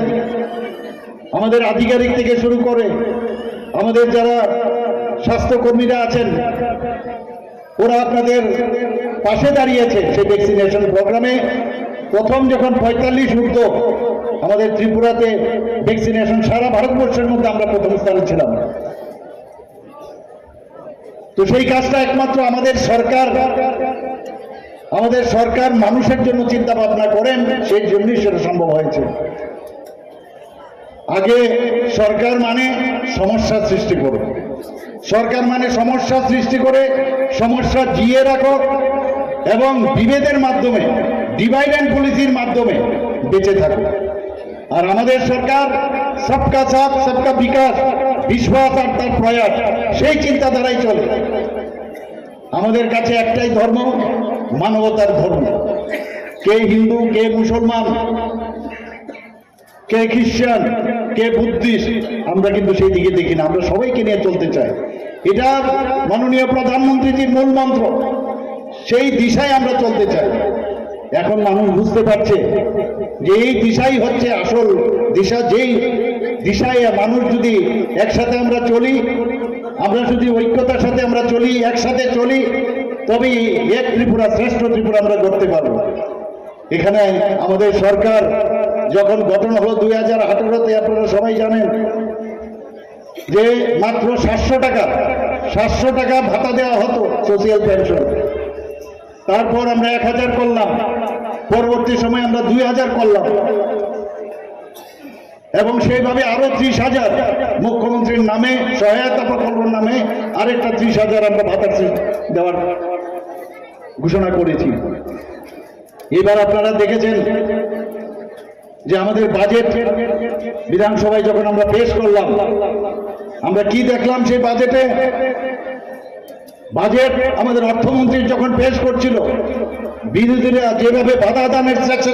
আমাদের আধিকারিক থেকে শুরু করে আমাদের যারা স্বাস্থ্যকর্মীরা আছেন, ওরা আপনাদের পাশে দাঁড়িয়েছে সেই ভ্যাকসিনেশন প্রোগ্রামে। প্রথম যখন পঁয়তাল্লিশ ঊর্ধ্ব আমাদের ত্রিপুরাতে ভ্যাকসিনেশন, সারা ভারতবর্ষের মধ্যে আমরা প্রথম স্থানে ছিলাম। তো সেই কাজটা একমাত্র আমাদের সরকার, আমাদের সরকার মানুষের জন্য চিন্তা ভাবনা করেন, সেই জন্যই সেটা সম্ভব হয়েছে। আগে সরকার মানে সমস্যা সৃষ্টি করো, সরকার মানে সমস্যা সৃষ্টি করে সমস্যা জিয়ে রাখো এবং বিভেদের মাধ্যমে, ডিভাইড অ্যান্ড পলিসির মাধ্যমে বেঁচে থাকো। আর আমাদের সরকার সবকা সাথ সবকা বিকাশ, বিশ্বাস আর তার প্রয়াস, সেই চিন্তাধারায় চলে। আমাদের কাছে একটাই ধর্ম, মানবতার ধর্ম। কে হিন্দু, কে মুসলমান, কে খ্রিস্টান, কে বুদ্ধিস্ট, আমরা কিন্তু সেই দিকে দেখি না। আমরা সবাইকে নিয়ে চলতে চাই। এটা মাননীয় প্রধানমন্ত্রীজির মূল মন্ত্র। সেই দিশায় আমরা চলতে চাই। এখন মানুষ বুঝতে পারছে যে এই দিশাই হচ্ছে আসল দিশা। যেই দিশায় মানুষ যদি একসাথে আমরা চলি, আমরা যদি ঐক্যতার সাথে আমরা চলি, একসাথে চলি, তবেই এক ত্রিপুরা, শ্রেষ্ঠ ত্রিপুরা আমরা গড়তে পারবো। এখানে আমাদের সরকার যখন গঠন হলো দুই হাজার আঠারোতে, আপনারা সবাই জানেন যে মাত্র সাতশো টাকা, সাতশো টাকা ভাতা দেওয়া হতো, সোশিয়াল পেনশন। তারপর আমরা এক হাজার করলাম, পরবর্তী সময় আমরা দুই হাজার করলাম। এবং সেইভাবে আরো ত্রিশ হাজার মুখ্যমন্ত্রীর নামে, সহায়তা প্রকল্পের নামে আরেকটা ত্রিশ হাজার আমরা ভাতার সি-, দেওয়ার ঘোষণা করেছি। এবার আপনারা দেখেছেন যে আমাদের বাজেট বিধানসভায় যখন আমরা পেশ করলাম, আমরা কি দেখলাম সেই বাজেটে? বাজেট আমাদের অর্থমন্ত্রী যখন পেশ করছিল, বিরোধীরা যেভাবে বাধা দানের চেষ্টা,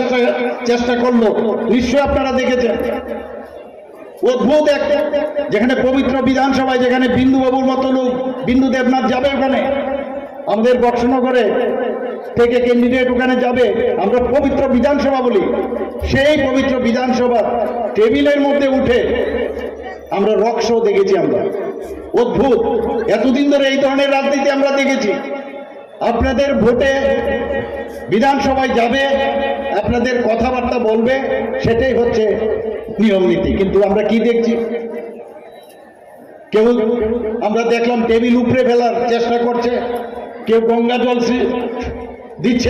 চেষ্টা করলো, নিশ্চয়ই আপনারা দেখেছেন। অদ্ভুত এক, যেখানে পবিত্র বিধানসভায়, যেখানে বিন্দু বাবুর মতো লোক, বিন্দু দেবনাথ যাবে ওখানে, আমাদের বক্সনগরে থেকে ক্যান্ডিডেট ওখানে যাবে, আমরা পবিত্র বিধানসভা বলি, সেই পবিত্র বিধানসভা টেবিলের মধ্যে উঠে আমরা রক শো দেখেছি। আমরা অদ্ভুত, এতদিন ধরে এই ধরনের রাজনীতি আমরা দেখেছি। আপনাদের ভোটে বিধানসভায় যাবে, আপনাদের কথাবার্তা বলবে, সেটাই হচ্ছে নিয়ম নীতি। কিন্তু আমরা কি দেখছি? কেউ, আমরা দেখলাম টেবিল উপরে ফেলার চেষ্টা করছে, কেউ গঙ্গা জল সি-, দিচ্ছে,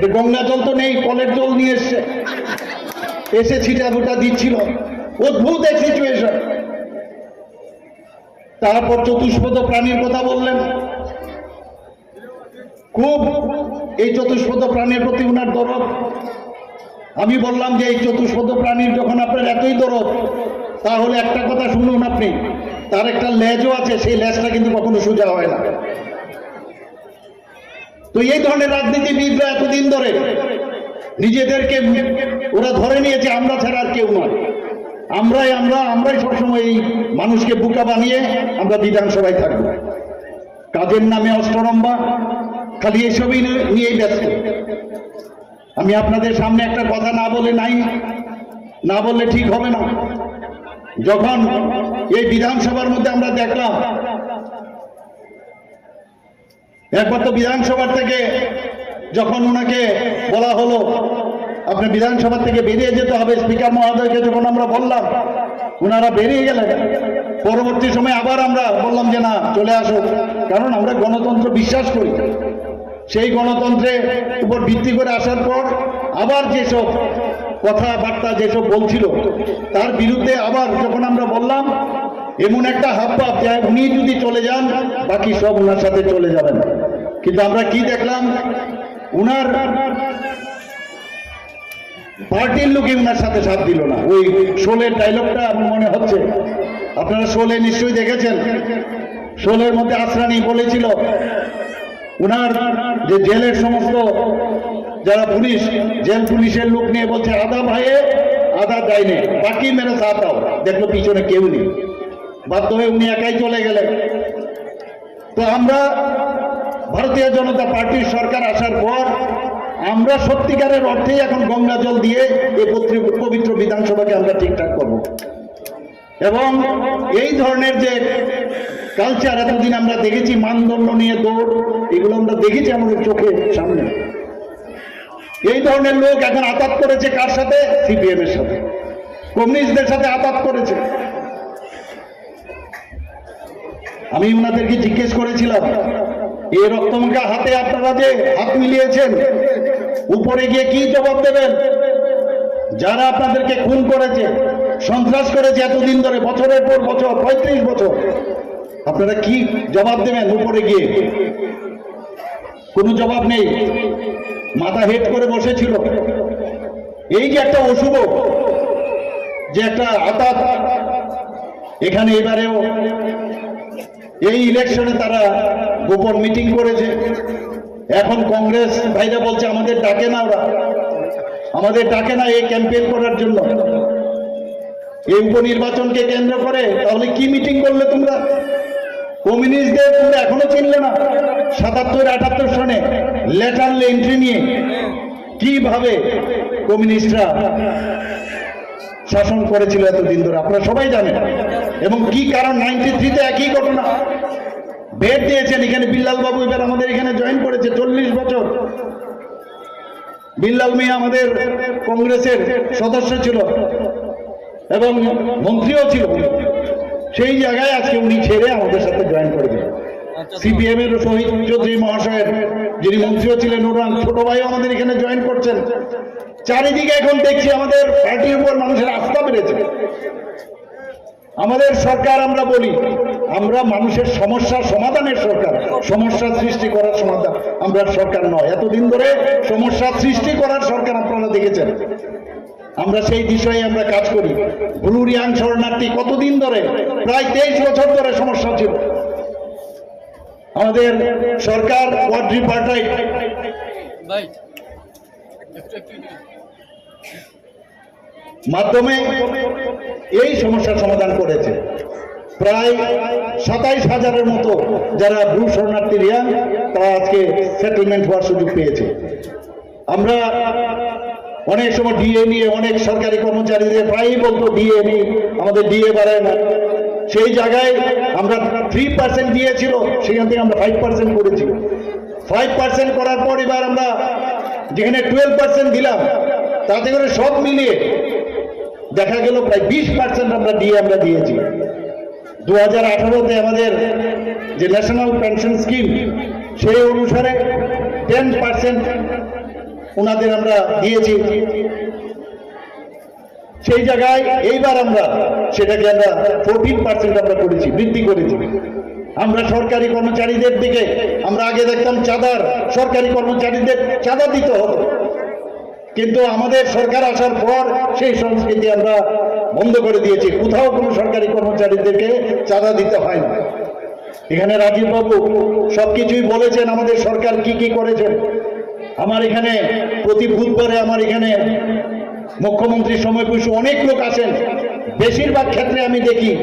যে গঙ্গা জল তো নেই, কলের জল নিয়ে এসছে, এসে ছিটা ফুটা দিচ্ছিল। অদ্ভুত এক সিচুয়েশন। তারপর চতুষ্পদ প্রাণীর কথা বললেন, খুব এই চতুষ্পদ প্রাণীর প্রতি উনার দরদ। আমি বললাম যে এই চতুষ্পদ প্রাণীর যখন আপনার এতই দরদ, তাহলে একটা কথা শুনুন আপনি, তার একটা লেজও আছে, সেই লেজটা কিন্তু কখনো সোজা হয় না। তো এই ধরনের রাজনীতিবিদরা এতদিন ধরে নিজেদেরকে ওরা ধরে নিয়েছে আমরা ছাড়া আর কেউ নয়। আমরাই, আমরা, আমরাই সবসময় এই মানুষকে বোকা বানিয়ে আমরা বিধানসভায় থাকবো। কাজের নামে অষ্টরম্বা, খালি এসবই নিয়ে, নিয়েই ব্যস্ত। আমি আপনাদের সামনে একটা কথা না বলে নাই, না বললে ঠিক হবে না। যখন এই বিধানসভার মধ্যে আমরা দেখলাম, একবার তো বিধানসভা থেকে যখন ওনাকে বলা হলো, "আপনি বিধানসভা থেকে বেরিয়ে যেতে হবে", স্পিকার মহোদয়কে যখন আমরা বললাম, ওনারা বেরিয়ে গেলেন। পরবর্তী সময় আবার আমরা বললাম যে, "না, চলে আসো", কারণ আমরা গণতন্ত্র বিশ্বাস করি। সেই গণতন্ত্রের উপর ভিত্তি করে আসার পর আবার যেসব কথাবার্তা যেসব বলছিল, তার বিরুদ্ধে আবার যখন আমরা বললাম, এমন একটা হাবভাব যে উনি যদি চলে যান, বাকি সব ওনার সাথে চলে যাবেন। কিন্তু আমরা কি দেখলাম, ওনার পার্টির লোকে ওনার সাথে সাথ দিল না। ওই শোলের ডায়লগটা আমার মনে হচ্ছে, আপনারা শোলে নিশ্চয়ই দেখেছেন, শোলের মধ্যে আশ্রানি বলেছিল, ওনার যে জেলের সমস্ত যারা পুলিশ, জেল পুলিশের লোক নিয়ে বলছে, "আধা ভাইয়ে, আধা ডাইনে, বাকি মেরে সাথ আও।" দেখলো পিছনে কেউ নেই, বাধ্য হয়ে উনি একাই চলে গেলেন। তো আমরা ভারতীয় জনতা পার্টির সরকার আসার পর আমরা সত্যিকারের অর্থেই এখন গঙ্গা জল দিয়ে এই পত্রি-, পবিত্র বিধানসভাকে আমরা ঠিকঠাক করব। এবং এই ধরনের যে কালচার এতদিন আমরা দেখেছি, মানদণ্ড নিয়ে দৌড়, এগুলো আমরা দেখেছি আমাদের চোখের সামনে। এই ধরনের লোক এখন আতাত করেছে কার সাথে? সিপিএম এর সাথে, কমিউনিস্টদের সাথে আতাত করেছে। আমি ওনাদেরকে জিজ্ঞেস করেছিলাম, "এই রক্তমাখা হাতে আপনারা যে হাত মিলিয়েছেন, উপরে গিয়ে কি জবাব দেবেন? যারা আপনাদেরকে খুন করেছে, সন্ত্রাস করেছে এতদিন ধরে, বছরের পর বছর, পঁয়ত্রিশ বছর, আপনারা কি জবাব দেবেন উপরে গিয়ে?" কোনো জবাব নেই, মাথা হেট করে বসেছিল। এই যে একটা অশুভ, যে একটা আতাত, এখানে এবারেও এই ইলেকশনে তারা গোপন মিটিং করেছে। এখন কংগ্রেস ভাইরা বলছে, "আমাদের ডাকে না ওরা, আমাদের ডাকে না এই ক্যাম্পেইন করার জন্য।" এই উপনির্বাচনকে কেন্দ্র করে তাহলে কি মিটিং করলে তোমরা? কমিউনিস্টদের তোমরা এখনো চিনলে না? সাতাত্তর আটাত্তর সনে লেটারলি এন্ট্রি নিয়ে কিভাবে কমিউনিস্টরা শাসন করেছিল এতদিন ধরে, আপনারা সবাই জানেন। এবং কি কারণ, নাইনটি থ্রিতে একই ঘটনা। ভেট দিয়েছেন এখানে, বিল্লাল বাবু এবার আমাদের এখানে জয়েন করেছে, চল্লিশ বছর। বিল্লাল মিয়া আমাদের কংগ্রেসের সদস্য ছিল এবং মন্ত্রীও ছিল। সেই জায়গায় আজকে উনি ছেড়ে আমাদের সাথে জয়েন করে দিলেন। সিপিএম এর শহীদ চৌধুরী মহাশয়ের, যিনি মন্ত্রীও ছিলেন, ওনার ছোট ভাইও আমাদের এখানে জয়েন করছেন। চারিদিকে এখন দেখছি আমাদের পার্টির উপর মানুষের আস্থা বেড়েছে। আমাদের সরকার, আমরা বলি, আমরা মানুষের সমস্যা সমাধানের সরকার, সমস্যা সৃষ্টি করার সমাধান আমরা সরকার নয়। এতদিন ধরে সমস্যা সৃষ্টি করার সরকার আপনারা দেখেছেন। আমরা সেই বিষয়ে আমরা কাজ করি। ব্রু রিয়াং শরণার্থী কতদিন ধরে, প্রায় তেইশ বছর ধরে সমস্যা ছিল। আমাদের সরকার কোয়াড্রিপার্টাইট মাধ্যমে এই সমস্যার সমাধান করেছে। প্রায় সাতাইশ হাজারের মতো যারা ব্রু শরণার্থী রিয়াং, তারা আজকে সেটেলমেন্ট হওয়ার সুযোগ পেয়েছে। আমরা অনেক সময় ডিএ নিয়ে অনেক সরকারি কর্মচারীদের প্রায়ই বলতো, "ডিএ নেই, আমাদের ডিএ বাড়ায় না।" সেই জায়গায় আমরা থ্রি পার্সেন্ট দিয়েছিল, সেখান থেকে আমরা ফাইভ পার্সেন্ট করেছি। ফাইভ পার্সেন্ট করার পর এবার আমরা যেখানে টুয়েলভ পার্সেন্ট দিলাম, তাতে করে সব মিলিয়ে দেখা গেল প্রায় বিশ পার্সেন্ট আমরা ডিএ আমরা দিয়েছি। দু হাজার আঠারোতে আমাদের যে ন্যাশনাল পেনশন স্কিম, সেই অনুসারে টেন পার্সেন্ট ওনাদের আমরা দিয়েছি। সেই জায়গায় এইবার আমরা সেটাকে আমরা ফোরটিন পার্সেন্ট আমরা করেছি, বৃদ্ধি করেছি। আমরা সরকারি কর্মচারীদের দিকে, আমরা আগে দেখতাম চাঁদার, সরকারি কর্মচারীদের চাঁদা দিতে হতো, কিন্তু আমাদের সরকার আসার পর সেই সংস্কৃতি আমরা বন্ধ করে দিয়েছি। কোথাও কোনো সরকারি কর্মচারীদেরকে চাঁদা দিতে হয় না। এখানে রাজীব বাবু সবকিছুই বলেছেন, আমাদের সরকার কি কি করেছেন। আমার এখানে প্রতি বুধবারে আমার এখানে মুখ্যমন্ত্রীর সময় কিছু অনেক লোক আসেন। বেশিরভাগ ক্ষেত্রে আমি দেখি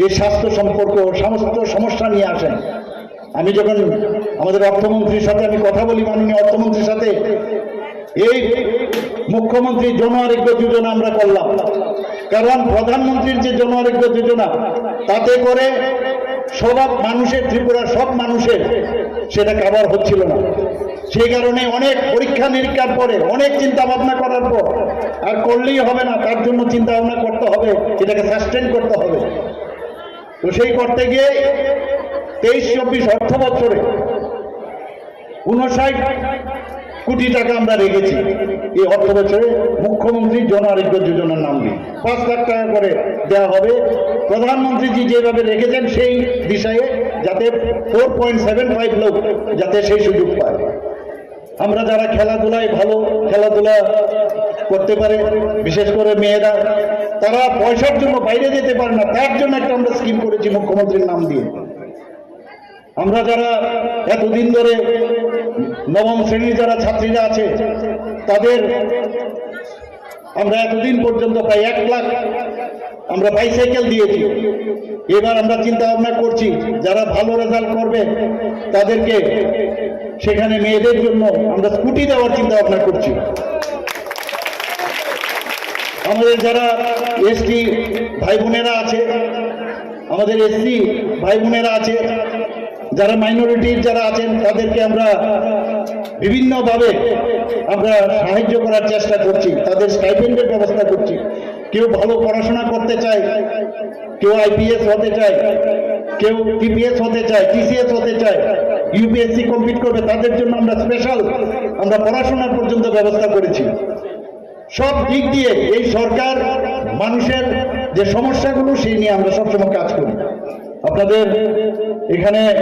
এই স্বাস্থ্য সম্পর্ক সমস্ত সমস্যা নিয়ে আসেন। আমি যখন আমাদের অর্থমন্ত্রীর সাথে আমি কথা বলি, মাননীয় অর্থমন্ত্রীর সাথে, এই মুখ্যমন্ত্রী জন আরোগ্য যোজনা আমরা করলাম, কারণ প্রধানমন্ত্রীর যে জন আরোগ্য যোজনা, তাতে করে সব মানুষের, ত্রিপুরার সব মানুষের সেটা কভার হচ্ছিল না। সেই কারণে অনেক পরীক্ষা নিরীক্ষার পরে, অনেক চিন্তা ভাবনা করার পর, আর করলেই হবে না, তার জন্য চিন্তা ভাবনা করতে হবে, এটাকে সাস্টেন করতে হবে। তো সেই করতে গিয়ে তেইশ চব্বিশ অর্থ বছরে ঊনষাট কোটি টাকা আমরা রেখেছি এই অর্থ বছরে মুখ্যমন্ত্রী জন আরোগ্য যোজনার নাম দিয়ে। পাঁচ লাখ টাকা করে দেওয়া হবে। প্রধানমন্ত্রীজি যেভাবে রেখেছেন সেই দিশায়, যাতে ফোর পয়েন্ট সেভেন ফাইভ লোক যাতে সেই সুযোগ পায়। আমরা যারা খেলাধুলায় ভালো, খেলাধুলা করতে পারে, বিশেষ করে মেয়েরা, তারা পয়সার জন্য বাইরে যেতে পারে না, তার জন্য একটা আমরা স্কিম করেছি মুখ্যমন্ত্রীর নাম দিয়ে। আমরা যারা এতদিন ধরে নবম শ্রেণীর যারা ছাত্রীরা আছে, তাদের আমরা এতদিন পর্যন্ত প্রায় এক লাখ আমরা বাইসাইকেল দিয়েছি। এবার আমরা চিন্তা ভাবনা করছি, যারা ভালো রেজাল্ট করবে তাদেরকে সেখানে মেয়েদের জন্য আমরা স্কুটি দেওয়ার চিন্তা ভাবনা করছি। আমাদের যারা এসটি ভাই বোনেরা আছে, আমাদের এসসি ভাই বোনেরা আছে, যারা মাইনরিটির যারা আছেন, তাদেরকে আমরা বিভিন্নভাবে আমরা সাহায্য করার চেষ্টা করছি, তাদের স্টাইপেন্ডের ব্যবস্থা করছি। কেউ ভালো পড়াশোনা করতে চায়, কেউ আইপিএস হতে চায়, কেউ টিপিএস হতে চায়, টিসিএস হতে চায়, ইউপিএসসি কমপ্লিট করবে, তাদের জন্য আমরা স্পেশাল আমরা পড়াশোনার পর্যন্ত ব্যবস্থা করেছি। সব দিক দিয়ে এই সরকার মানুষের যে সমস্যাগুলো, সেই নিয়ে আমরা সবসময় কাজ করি। আপনাদের এখানে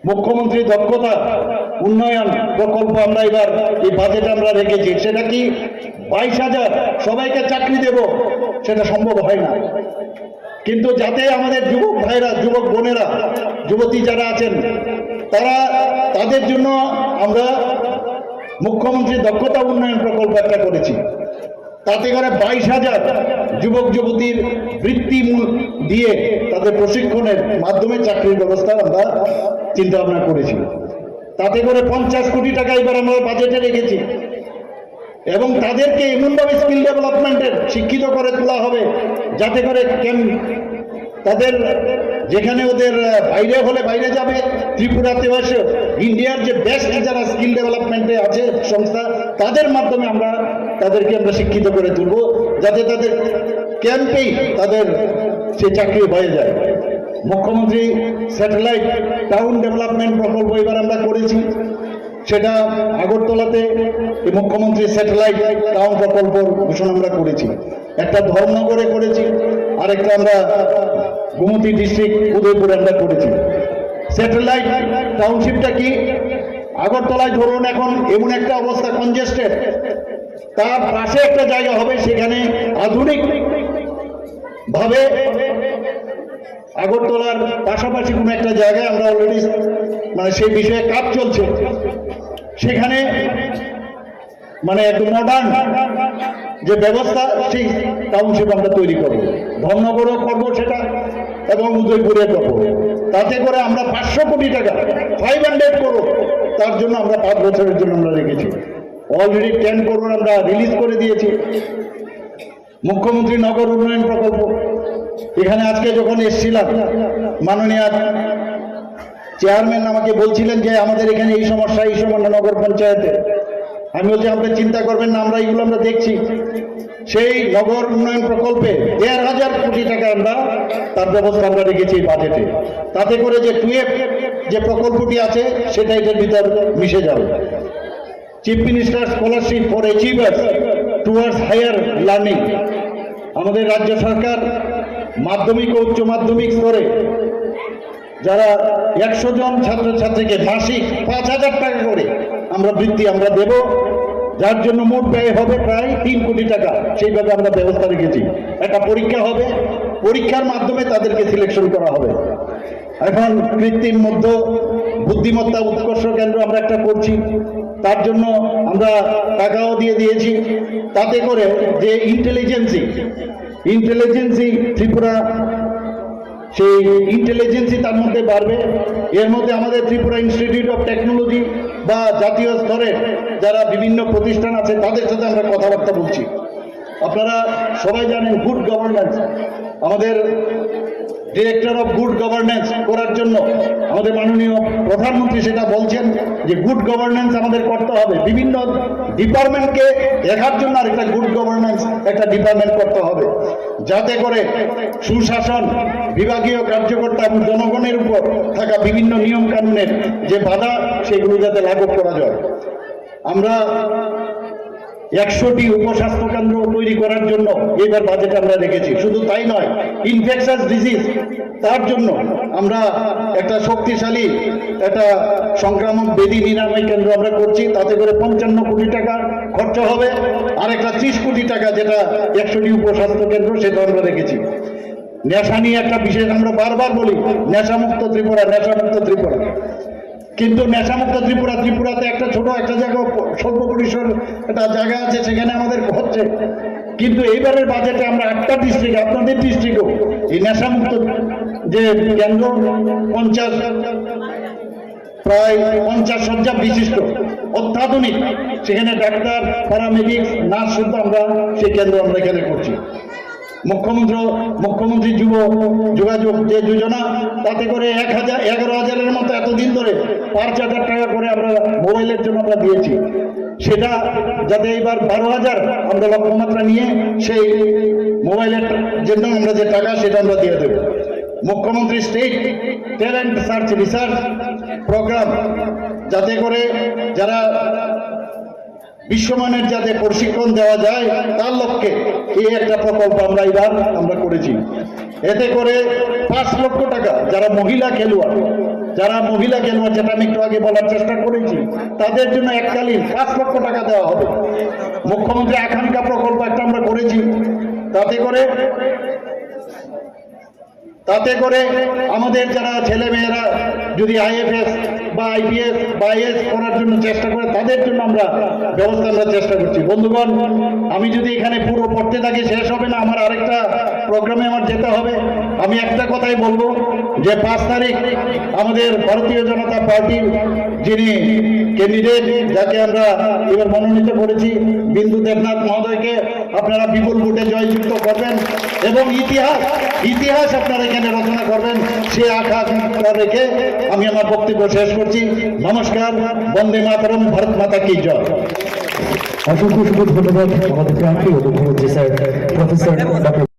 মুখ্যমন্ত্রী দক্ষতা উন্নয়ন প্রকল্প আমরা এবার এই বাজেট আমরা রেখেছি। সেটা কি বাইশ হাজার সবাইকে চাকরি দেব? সেটা সম্ভব হয় না। কিন্তু যাতে আমাদের যুবক ভাইরা, যুবক বোনেরা, যুবতী যারা আছেন, তারা, তাদের জন্য আমরা মুখ্যমন্ত্রী দক্ষতা উন্নয়ন প্রকল্প একটা করেছি। তাতে করে বাইশ হাজার যুবক যুবতীর বৃত্তি মূল দিয়ে তাদের প্রশিক্ষণের মাধ্যমে চাকরির ব্যবস্থা আমরা চিন্তা ভাবনা করেছি। তাতে করে পঞ্চাশ কোটি টাকা এবার আমরা বাজেটে রেখেছি। এবং তাদেরকে এমনভাবে স্কিল ডেভেলপমেন্টের শিক্ষিত করে তোলা হবে, যাতে করে ক্যাম-, তাদের যেখানে ওদের, আহ, বাইরে হলে বাইরে যাবে, ত্রিপুরাতে এসে ইন্ডিয়ার যে বেস্ট যারা স্কিল ডেভেলপমেন্টে আছে সংস্থা, তাদের মাধ্যমে আমরা তাদেরকে আমরা শিক্ষিত করে তুলবো, যাতে তাদের ক্যাম্পেই তাদের সে চাকরি হয়ে যায়। মুখ্যমন্ত্রী স্যাটেলাইট টাউন ডেভেলপমেন্ট প্রকল্প এবার আমরা করেছি। সেটা আগরতলাতে এই মুখ্যমন্ত্রী স্যাটেলাইট টাউন প্রকল্পর ঘোষণা আমরা করেছি, একটা ধর্মনগরে করেছি, আর একটা আমরা গোমতী ডিস্ট্রিক্ট উদয়পুরে আমরা করেছি। স্যাটেলাইট টাউনশিপটা কি? আগরতলায় ধরুন এখন এমন একটা অবস্থা, কনজেস্টেড, তার পাশে একটা জায়গা হবে, সেখানে আধুনিক ভাবে আগরতলার পাশাপাশি কোনো একটা জায়গায় আমরা অলরেডি, মানে, সেই বিষয়ে কাজ চলছে। সেখানে, মানে, একটু মডার্ন যে ব্যবস্থা, সেই টাউনশিপ আমরা তৈরি করব। ধর্মনগরও করব সেটা, এবং উদয়পুরে করব। তাতে করে আমরা পাঁচশো কোটি টাকা, ফাইভ হান্ড্রেড করোড়, তার জন্য আমরা পাঁচ বছরের জন্য আমরা রেখেছি। অলরেডি টেন করোড় আমরা রিলিজ করে দিয়েছি। মুখ্যমন্ত্রী নগর উন্নয়ন প্রকল্প, এখানে আজকে যখন এসছিলাম, মাননীয় চেয়ারম্যান আমাকে বলছিলেন যে আমাদের এখানে এই সমস্যা, এই সমস্যা নগর পঞ্চায়েতে। আমি বলছি, "আপনি চিন্তা করবেন না, আমরা এইগুলো আমরা দেখছি।" সেই নগর উন্নয়ন প্রকল্পে দেড় হাজার কোটি টাকা আমরা তার ব্যবস্থা আমরা রেখেছি এই বাজেটে। তাতে করে যে টুয়েলভ যে প্রকল্পটি আছে, সেটা এটার ভিতর মিশে যাবে। Chief minister scholarship for achievers towards higher learning, আমাদের রাজ্য সরকার মাধ্যমিক ও উচ্চ মাধ্যমিক স্তরে যারা একশো জন ছাত্রছাত্রীকে মাসিক পাঁচ হাজার টাকা করে আমরা বৃত্তি আমরা দেব, যার জন্য মোট ব্যয় হবে প্রায় তিন কোটি টাকা। সেইভাবে আমরা ব্যবস্থা রেখেছি। একটা পরীক্ষা হবে, পরীক্ষার মাধ্যমে তাদেরকে সিলেকশন করা হবে। এখন কৃত্রিম মধ্য বুদ্ধিমত্তা উৎকর্ষ কেন্দ্র আমরা একটা করছি, তার জন্য আমরা টাকাও দিয়ে দিয়েছি। তাতে করে যে ইন্টেলিজেন্সি, ইন্টেলিজেন্সি ত্রিপুরা, সেই ইন্টেলিজেন্সি তার মধ্যে বাড়বে। এর মধ্যে আমাদের ত্রিপুরা ইনস্টিটিউট অফ টেকনোলজি বা জাতীয় স্তরের যারা বিভিন্ন প্রতিষ্ঠান আছে, তাদের সাথে আমরা কথাবার্তা বলছি। আপনারা সবাই জানেন, গুড গভর্নেন্স, আমাদের ডিরেক্টর অফ গুড গভর্নেন্স করার জন্য আমাদের মাননীয় প্রধানমন্ত্রী সেটা বলছেন যে গুড গভর্নেন্স আমাদের করতে হবে, বিভিন্ন ডিপার্টমেন্টকে দেখার জন্য আরেকটা গুড গভর্নেন্স একটা ডিপার্টমেন্ট করতে হবে, যাতে করে সুশাসন, বিভাগীয় কার্যকর্তা এবং জনগণের উপর থাকা বিভিন্ন নিয়ম কানুনের যে বাধা, সেগুলো যাতে লাঘব করা যায়। আমরা একশোটি উপস্বাস্থ্য কেন্দ্র তৈরি করার জন্য এবার বাজেট আমরা রেখেছি। শুধু তাই নয়, ইনফেকশাস ডিজিজ, তার জন্য আমরা একটা শক্তিশালী একটা সংক্রামক ব্যাধি নিরাময় কেন্দ্র আমরা করছি, তাতে করে পঞ্চান্ন কোটি টাকা খরচা হবে। আর একটা ত্রিশ কোটি টাকা, যেটা একশোটি উপস্বাস্থ্য কেন্দ্র, সেটা আমরা রেখেছি। নেশা নিয়ে একটা বিশেষ আমরা বারবার বলি, নেশামুক্ত ত্রিপুরা, নেশামুক্ত ত্রিপুরা। কিন্তু নেশামুক্ত ত্রিপুরা, ত্রিপুরাতে একটা ছোট একটা জায়গা, স্বল্প পরিসর একটা জায়গা আছে, সেখানে আমাদের হচ্ছে। কিন্তু এইবারের বাজেটে আমরা আটটা ডিস্ট্রিক্ট, আপনাদের ডিস্ট্রিক্টও এই নেশামুক্ত যে কেন্দ্র, পঞ্চাশ, প্রায় পঞ্চাশ শয্যা বিশিষ্ট, অত্যাধুনিক, সেখানে ডাক্তার, প্যারামেডিক্স, নার্স শুদ্ধ আমরা সেই কেন্দ্র আমরা এখানে করছি। মুখ্যমন্ত্রী, মুখ্যমন্ত্রী যুব যোগাযোগ যে যোজনা, তাতে করে এক হাজার, এগারো হাজারের মতো এতদিন ধরে পাঁচ হাজার টাকা করে আমরা মোবাইলের জন্য আমরা দিয়েছি, সেটা যাতে এবার বারো হাজার আমরা লক্ষ্যমাত্রা নিয়ে সেই মোবাইলের জন্য আমরা যে টাকা, সেটা আমরা দিয়ে দেব। মুখ্যমন্ত্রী state talent search research programme, যাতে করে যারা বিশ্বমানের যাতে প্রশিক্ষণ দেওয়া যায়, তার লক্ষ্যে এই একটা প্রকল্প আমরা এবার আমরা করেছি। এতে করে পাঁচ লক্ষ টাকা, যারা মহিলা খেলোয়াড়, যারা মহিলা খেলোয়াড়, যেটা আমি একটু আগে বলার চেষ্টা করেছি, তাদের জন্য এককালীন পাঁচ লক্ষ টাকা দেওয়া হবে। মুখ্যমন্ত্রী আকাঙ্ক্ষা প্রকল্প একটা আমরা করেছি, তাতে করে তাতে করে আমাদের যারা ছেলেমেয়েরা যদি আইএফএস বা আইপিএস বা আইএএস করার জন্য চেষ্টা করে, তাদের জন্য আমরা ব্যবস্থা আমরা চেষ্টা করছি। বন্ধুগণ, আমি যদি এখানে পুরো পড়তে থাকি, শেষ হবে না, আমার আরেকটা প্রোগ্রামে আমার যেতে হবে। আমি একটা কথাই বলবো যে পাঁচ তারিখ আমাদের ভারতীয় জনতা পার্টির যিনি ক্যান্ডিডেট, যাকে আমরা এবার মনোনীত করেছি, বিন্দু দেবনাথ মহোদয়কে, আপনারা বিপুল ভোটে জয়যুক্ত করবেন এবং ইতিহাস, ইতিহাস আপনারা এখানে রচনা করবেন, সে আশা আকাঙ্ক্ষা রেখে আমি আমার বক্তব্য শেষ করছি। নমস্কার, বন্দে মাতরম, ভারত মাতা কি জয়। অসংখ্য অসংখ্য ধন্যবাদ আমাদের প্রাণপ্রিয় মুখ্যমন্ত্রী স্যার প্রফেসর ডক্টর